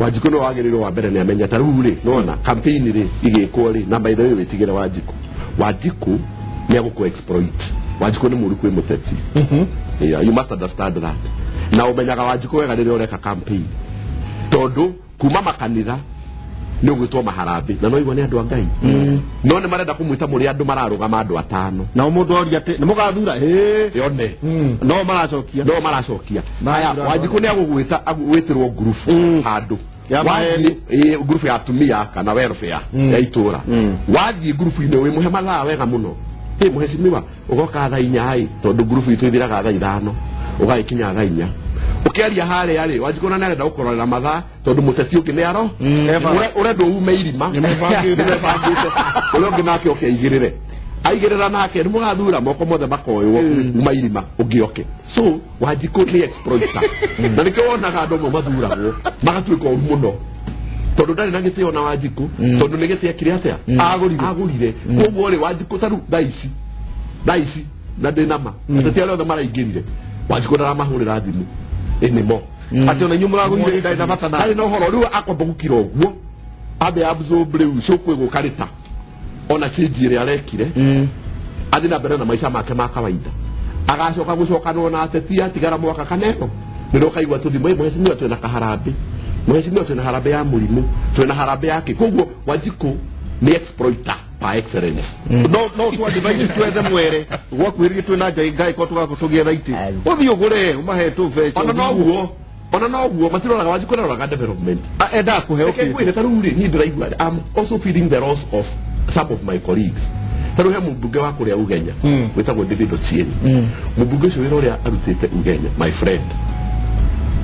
Wanjikũ nĩ wagĩrĩirwo wa mbere nĩ amenya ta rĩu rĩ nona campaign rĩ igĩkwo rĩ, na by the way wĩtigĩre Wanjikũ. Wanjikũ nĩ agũkũ exploit. Wanjikũ nĩ mũru kwĩ mũteti. Yeah, you must understand that. Na ũmenyaga Wanjikũ wega rĩrĩa ũreka campaign, tondũ kuma makanitha Nĩ ũgwĩtwo maharambĩ na no igua nĩ andũ a Ngai. No nĩ marenda kũmwĩta mũrĩ andũ mararũgama andũ atano. Nao mũndũ oria atĩ nĩ mũgathura yone. No maracokia. No maracokia. Haya Wanjikũ nĩ agũgwĩta agwĩtĩrwo ngurubu handũ. Ya ngurubu ya atumia kana welfare ya itũra. Wathiĩ ngurubu-inĩ wĩ mũhe mathaa wega mũno. Ĩ mũhecimiwa ũgoka thaa inya ĩ tondũ ngurubu itũ ithiraga thaa ithano ũgagĩkinya thaa inya. Ũkĩaria harĩa rĩ Wanjikũ na nĩarenda gũkũrorera mathaa tondũ mũteti ũngĩ nĩ aro ũrendwo ume irima nĩmebangĩte ũrĩa ũngĩ nake oke aigĩrĩre aigĩrĩra nake nĩ mũgathura moko mothe makoywo uma irima ũngĩ oke. So Wanjikũ nĩ exploiter na nĩkĩo wonaga andũ amwe mathuragwo magatuĩka ũru mũno tondũ ndarĩ na gĩtĩo na Wanjikũ tondũ nĩ gĩtĩ ekire atĩa agũrire. Koguo rĩ Wanjikũ ta rĩu thaa ici na ndĩ nama ateti arĩa othe maraingĩrire Wanjikũ ndaramahũrĩra thimũ ĩnĩmo atĩ ona inyuĩ mũragũrire ndarĩ na bata ndarĩ na ũhoro rĩu akwamba gũkira ũguo ambe absorb rĩu cũkũ ĩgũka rĩta ona change ĩrĩa arekire athiĩ na mbere na maica make ma kawaida agacoka gũcokanwo na ateti atigara mwaka kaneno nĩrĩo ũkaigua tũthimũ mũhecimiwa twĩna kaharambĩ mũhecimiwa twĩna harambĩ ya mũrimũ twĩna harambĩ yake. Koguo Wanjikũ nĩ exploiter par excellence. No tu advice twethe mwere gwakuhĩrĩria twĩna Ngai Ngai ko tũgagũtũgĩetha itĩ ũthiĩ ũgũre ũmahe tũbeca ona noguo matiroraga Wanjikũ ndaroraga development endaga kũheo kĩ ngwĩre ta rĩu rĩ niĩ ndĩraigua I'm also feeling the loss of some of my colleagues. Ta rĩu he mũmbunge wa kũrĩa Ugenya wĩtagwo David Ochieng. Mũmbunge ũcio wĩra ũrĩa arutĩte Ugenya my friend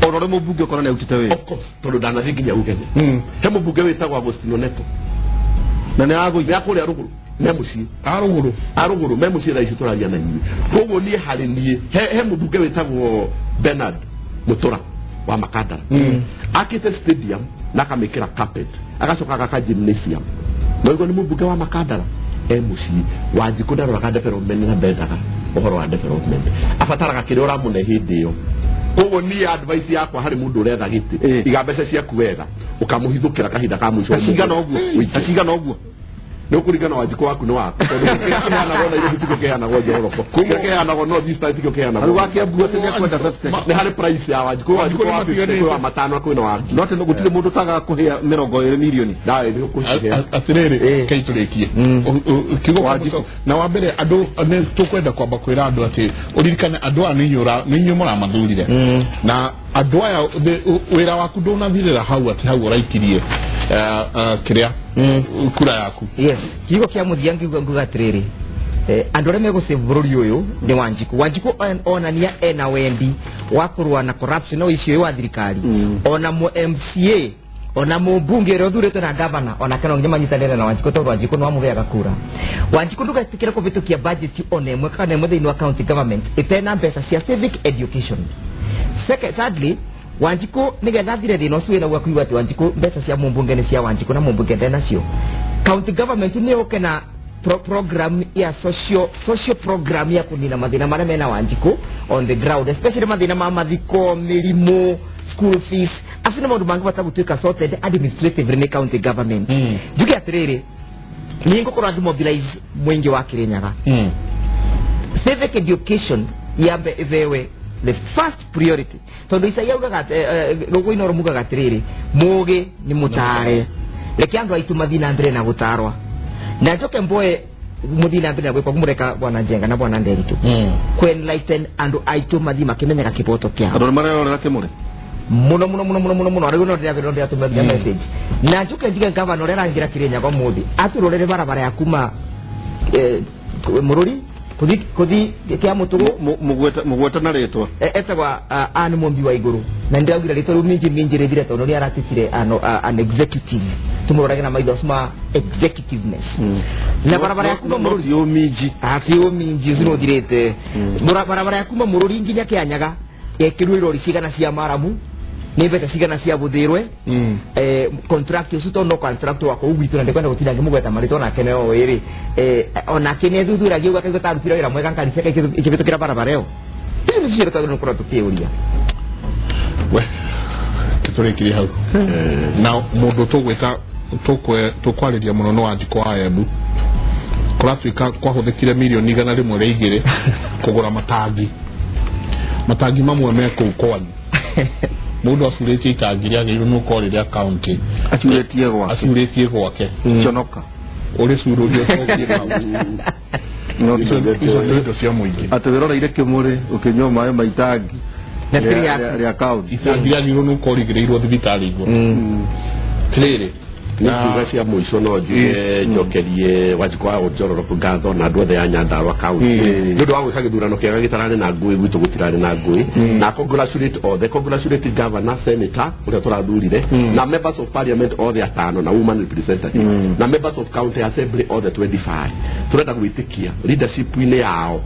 ona ũrĩa mũmbunge ũkora nĩ arutĩte wĩra of course tondũ ndanathiĩ nginya Ugenya. He mũmbunge wĩtagwo Agostino Neto na nĩ agũithia kũrĩa rũgũrũ me mũciĩ arũgũrũ me mũciĩ thaa ici tũraria na inyuĩ. Koguo niĩ harĩ niĩ he mũmbunge wĩtagwo Bernard Mũtũra wa Makandara akĩte stadium na akamĩkĩra carpet agacoka agaka gymnasium. No iguo nĩ mũmbunge wa Makandara e mũciĩ. Wanjikũ ndaroraga development na ndendaga ũhoro wa development abataraga kĩrĩa ũramũne hĩndĩ ĩyo. Koguo niĩ advice yakwa harĩ mũndũ ũretha gĩtĩ iga mbeca ciaku wega ũkamũhithũkĩra kahinda ka mũico cigana ũguo nĩ ũkũringana Wanjikũ waku nĩ waku tondũ kĩrĩa kĩheanagwo Nairobi tikĩo kĩheanagwo Njoroko kĩrĩa kĩheanagwo North Eastern tikĩo kĩheanagwo rĩu wa Kiambu atĩ nĩekwenda 50 nĩ harĩ price ya Wanjikũ Wanjikũ wa 50 kwĩ wa matano kwĩ na wa no atĩ gũtirĩ mũndũ ũtagaga kũhĩa 20 mirioni ndarĩ nĩ ũkũcihea. Atĩrĩrĩ kei tũrĩkie kiugo na wa mbere andũ nĩ tũkwenda kwamba kwĩra andũ atĩ ũririkane andũ aya nĩ inyuĩ mũramathurire na andũ aya wĩra waku ndũnathirĩra hau atĩ hau ũraikirie kĩrĩa kura yaku. Yes kiugo kĩa mũthia nguga atĩrĩrĩ andũ arĩa megũsave bũrũri ũyũ nĩ Wanjikũ. Wanjikũ onania ena wendi wa kũrũa na corruption no icio wa thirikari ona mu MCA ona mũmbunge ũrĩa ũthurĩtwo na gavana ona kana nginya manyitanĩre na Wanjikũ tondũ Wanjikũ no amũheaga kura. Wanjikũ ndũgetĩkĩre kũhĩtũkia budget ona ĩmwe kana ĩmwe thĩinĩ wa county government ĩtena mbeca cia civic education. Second, thirdly, Wanjikũ nĩgetha athire thĩna ũcio wĩna gwakuigua atĩ Wanjikũ mbeca cia mũmbunge nĩ cia Wanjikũ na mũmbunge ndenacio. County government nĩ yũke na program ya social program ya kũnina mathĩna marĩa mena Wanjikũ on the ground especially mathĩna ma mathiko, mĩrimũ, school fees acio nĩ maũndũ mangĩbata gũtuĩka sorted administratively nĩ county government. Njuge atĩrĩrĩ niĩ ngũkorwo ngĩmobilize mũingĩ wa Kĩrĩnyaga. Civic education yambe ĩthewe the first priority tondu Isaia ugaga gũkũ Inooro mugaga atĩrĩrĩ mũgĩ nĩ mũtare reke andũ aitũ mathiĩ na mbere na gũtarwa na njoke mboe mũthiĩ na mbere na gwĩka mũreka bwana Njenga na bwana Nderitu kũ enlighten andũ aitũ mathiĩ makĩmenyaga kĩboto kĩao andũ nĩ marerorera kĩmũrĩ mũno mũno mũno mũno mũno mũno rĩu no ndĩratũmĩra message na njoke njige gavana ũrĩa arangira Kĩrĩnyaga ũmũthĩ atũrorere barabara ya kuma Mũrũri kuthi kia mutugu mugweta na ritwa etagwa Anne Mumbi wa iguru na ndiraugire ritwa riu minji minji rithire tondu ni aratitire an executive tumurorage na maitho ma executiveness na barabara ya kuma Mururi yo minji ati yo minji zino thirite barabara ya kuma Mururi nginya Kianyaga yekirwo irori cigana cia maramu ni mbeca cigana cia buthirwe contract ucio to no contract wa kuu gwitu na ndikwenda gutinda ngimugweta maritwa nake no iri onake ni thuthuragia uga kaigua tarutire wira mwega ngari ciake ikibitukira barabara iyo icio nĩcio twagĩrĩirwo nĩ gũkorwo tũkĩũria we tũrĩkirie hau na mũndũ tũgwĩta tũkwarĩria mũno nĩ Wanjikũ wa Embu kũratuĩka kwahũthĩkire mirioni 102 kũgũra matangi mamwe me kũu kwanyu. Mundu acurĩtie itangi rĩagĩrĩirwo nĩ gũkorwo rĩrĩa county acurĩtie gwake. Acurĩtie gwake. Conoka. Ũrĩcurũria ũcokie hau. No Icio nĩ indo cia mũingĩ. Atĩ wĩroreire kĩmũrĩ ũkĩnyua maĩ ma itangi Na ti rĩaku. Rĩa county. Itangi rĩagĩrĩirwo nĩ gũkorwo rĩigĩrĩirwo thibitarĩ igũrũ. Tirĩrĩ. Nĩ cia mũico no njuge njokerie Wanjikũ wa Njororoko ngatho na andũ othe a Nyandarua county nĩ ũndũ wa gwĩka gĩthurano kĩega gĩtararĩ na ngũĩ gwitũ gũtirarĩ na ngũĩ na congratulate othe, congratulate governor, senator ũrĩa tũrathurire na members of parliament othe atano na woman representative na members of county assembly othe 25. Tũrenda gwĩtĩkia leadership-inĩ yao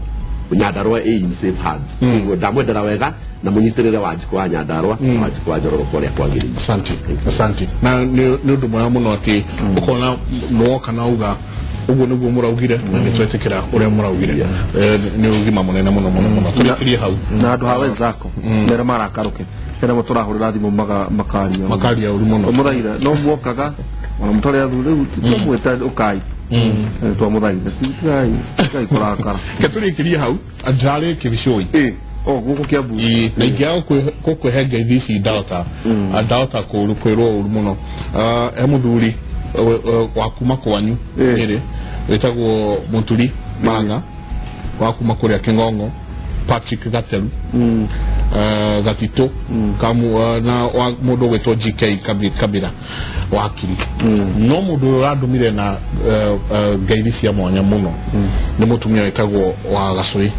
Nyandarua ĩ in safe hands. Ũguo ndamwendera wega na mũnyitĩrĩre Wanjikũ wa Nyandarua na Wanjikũ wa Njororoko ũrĩa kwagĩrĩire. Asante, asante. Na nĩ ũndũ mwega mũno atĩ ũkona nĩwoka na uga ũguo nĩguo mũraugire na nĩ twetĩkĩra ũrĩa mũraugire. Nĩ ũgima mũnene mũno mũno mũno. Tũrĩkĩrie hau. Na andũ ha wenzako mere marakarũke mere mũtũrahũrĩra thimũ makaria makaria ũru mũno. Mũthaire no muokaga ona mũtarĩ athuri rĩu twamwĩta ũkai twamũthaire tigai kũrakara. Ke tũrĩkĩrie hau ndirarĩ Kĩbicũi. O gũkũ Kiambu. Na ingĩaga gũkũhe ngeithi ici ndahota ndahota kwĩrwo ũru mũno. He mũthuri wa kuma kwanyu Nyĩrĩ wĩtagwo Mũturi Manga wa kuma kũrĩa Kĩng'ong'o, Patrick Gateru, Gatito kamu na wa mũndũ ũgwĩtwo GK Kabira wakiri. No mũndũ ũyũ ũrandũmire na ngeithi cia mwanya mũno nĩ mũtumia wĩtagwo wa Gacũi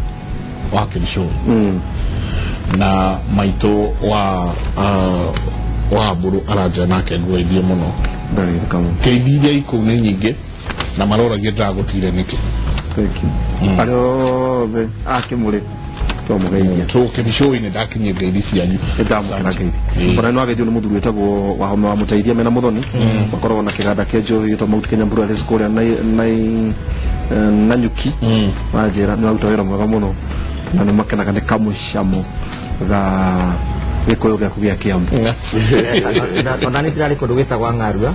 wa Kĩricũĩ na maitũ wa wa Mbũrũ aranja nake ngũgeithie mũno. Ngeithi iria ikũu nĩ nyingĩ na maroragia ndagũtire nĩkĩ. Thank you. Arĩa othe a Kĩmũrĩ twamũgeithia. Kĩbicũi-inĩ ndakinyie ngeithi cianyu. Nĩndamũkĩra ngeithi. Ona nĩ wageithio nĩ mũthuri wĩtagwo Wahome wa Mũteithia mena Mũthoni makoragwo na kĩganda kĩa njohi gĩtagwo Mount Kenya Breweries kũrĩa Nanyuki. Manjĩra nĩ waruta wĩra mwega mũno na nĩ makenaga nĩ kamũcamo ga gĩkũyũ gĩaku gĩa Kiambu. Ona nĩ ndĩrarĩ kũndũ gwĩtagwo Ng'arua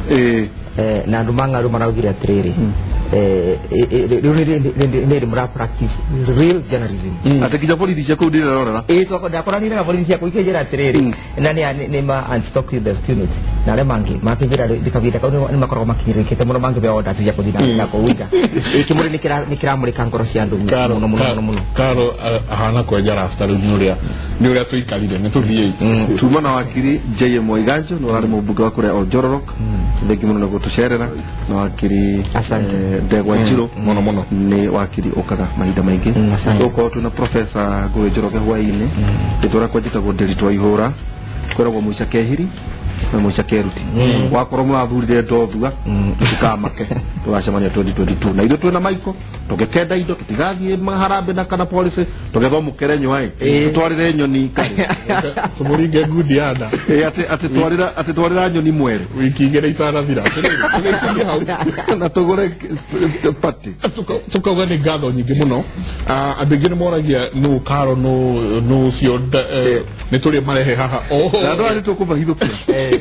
na andũ ma Ng'arua maraugire atĩrĩrĩ rĩu nĩ mũra practice real journalism. Atĩ nginya borithi cia kũu ndĩrerorera. Ndakoranire na borithi cia kũu ikĩnjĩra atĩrĩrĩ na nĩ ma anti-stock theft unit na arĩa mangĩ makĩnjĩra kahinda kau nĩ makoragwo makinyĩrĩkĩte mũno mangĩheo orders cia kũthiĩ na kũu nja. Kĩmũrĩ nĩ kĩramũrĩka ngoro cia andũ mũno mũno mũno mũno. Karo ahana kwenja rasta rĩu nĩ ũrĩa tũikarire nĩ tũthiĩi. Tuma na wakiri J.M. Waiganjo nĩ ũrarĩ mũmbunge wa kũrĩa Oljororok thengi mũno nĩ gũtũcerera na wakiri Ndegwa Njirũ mũno mũno nĩ wakiri ũkaga mahinda maingĩ. Tũgũkorwo twĩna Professor Ngũgĩ Njoroge hwaĩ-inĩ rĩtwa rĩakwa njĩtagwo Nderitu wa Ihũra kwĩragwo mũica Kehiri na mũica Keruti. Wakorwo mũrathurire ndothua tũtikamake tũgacemania 2022 na ithuĩ twĩna Michael tũgĩkenda indo tũtigathiĩ maharambĩ na kana policy tũgethwo mũkere nywaĩ tũtwarĩre nyoni karĩ tũmũringe ngundi ya nda. Atĩ twarĩra nyoni mwere wiki igĩrĩ itanathira. Tũrĩkĩrie hau na tũgũre pati. Tũkauga nĩ ngatho nyingĩ mũno. Andũ aingĩ nĩ moragia nũ Karo nũ ũcio nĩ tũrĩ marehe haha. Na andũ aya nĩ tũkũmahithũkĩra.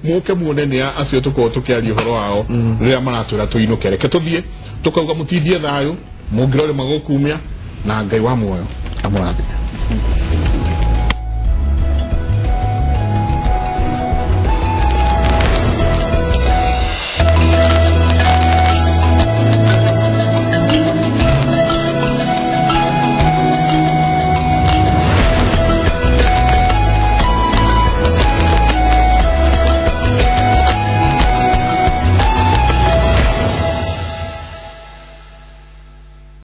Mũke muone nĩ acio tũkorwo tũkĩaria ũhoro wao rĩrĩa maratwĩra tũinũke. Reke tũthiĩ tũkauga mũtindie thayũ mũngĩrore magũkumia na Ngai wa muoyo amũrathime.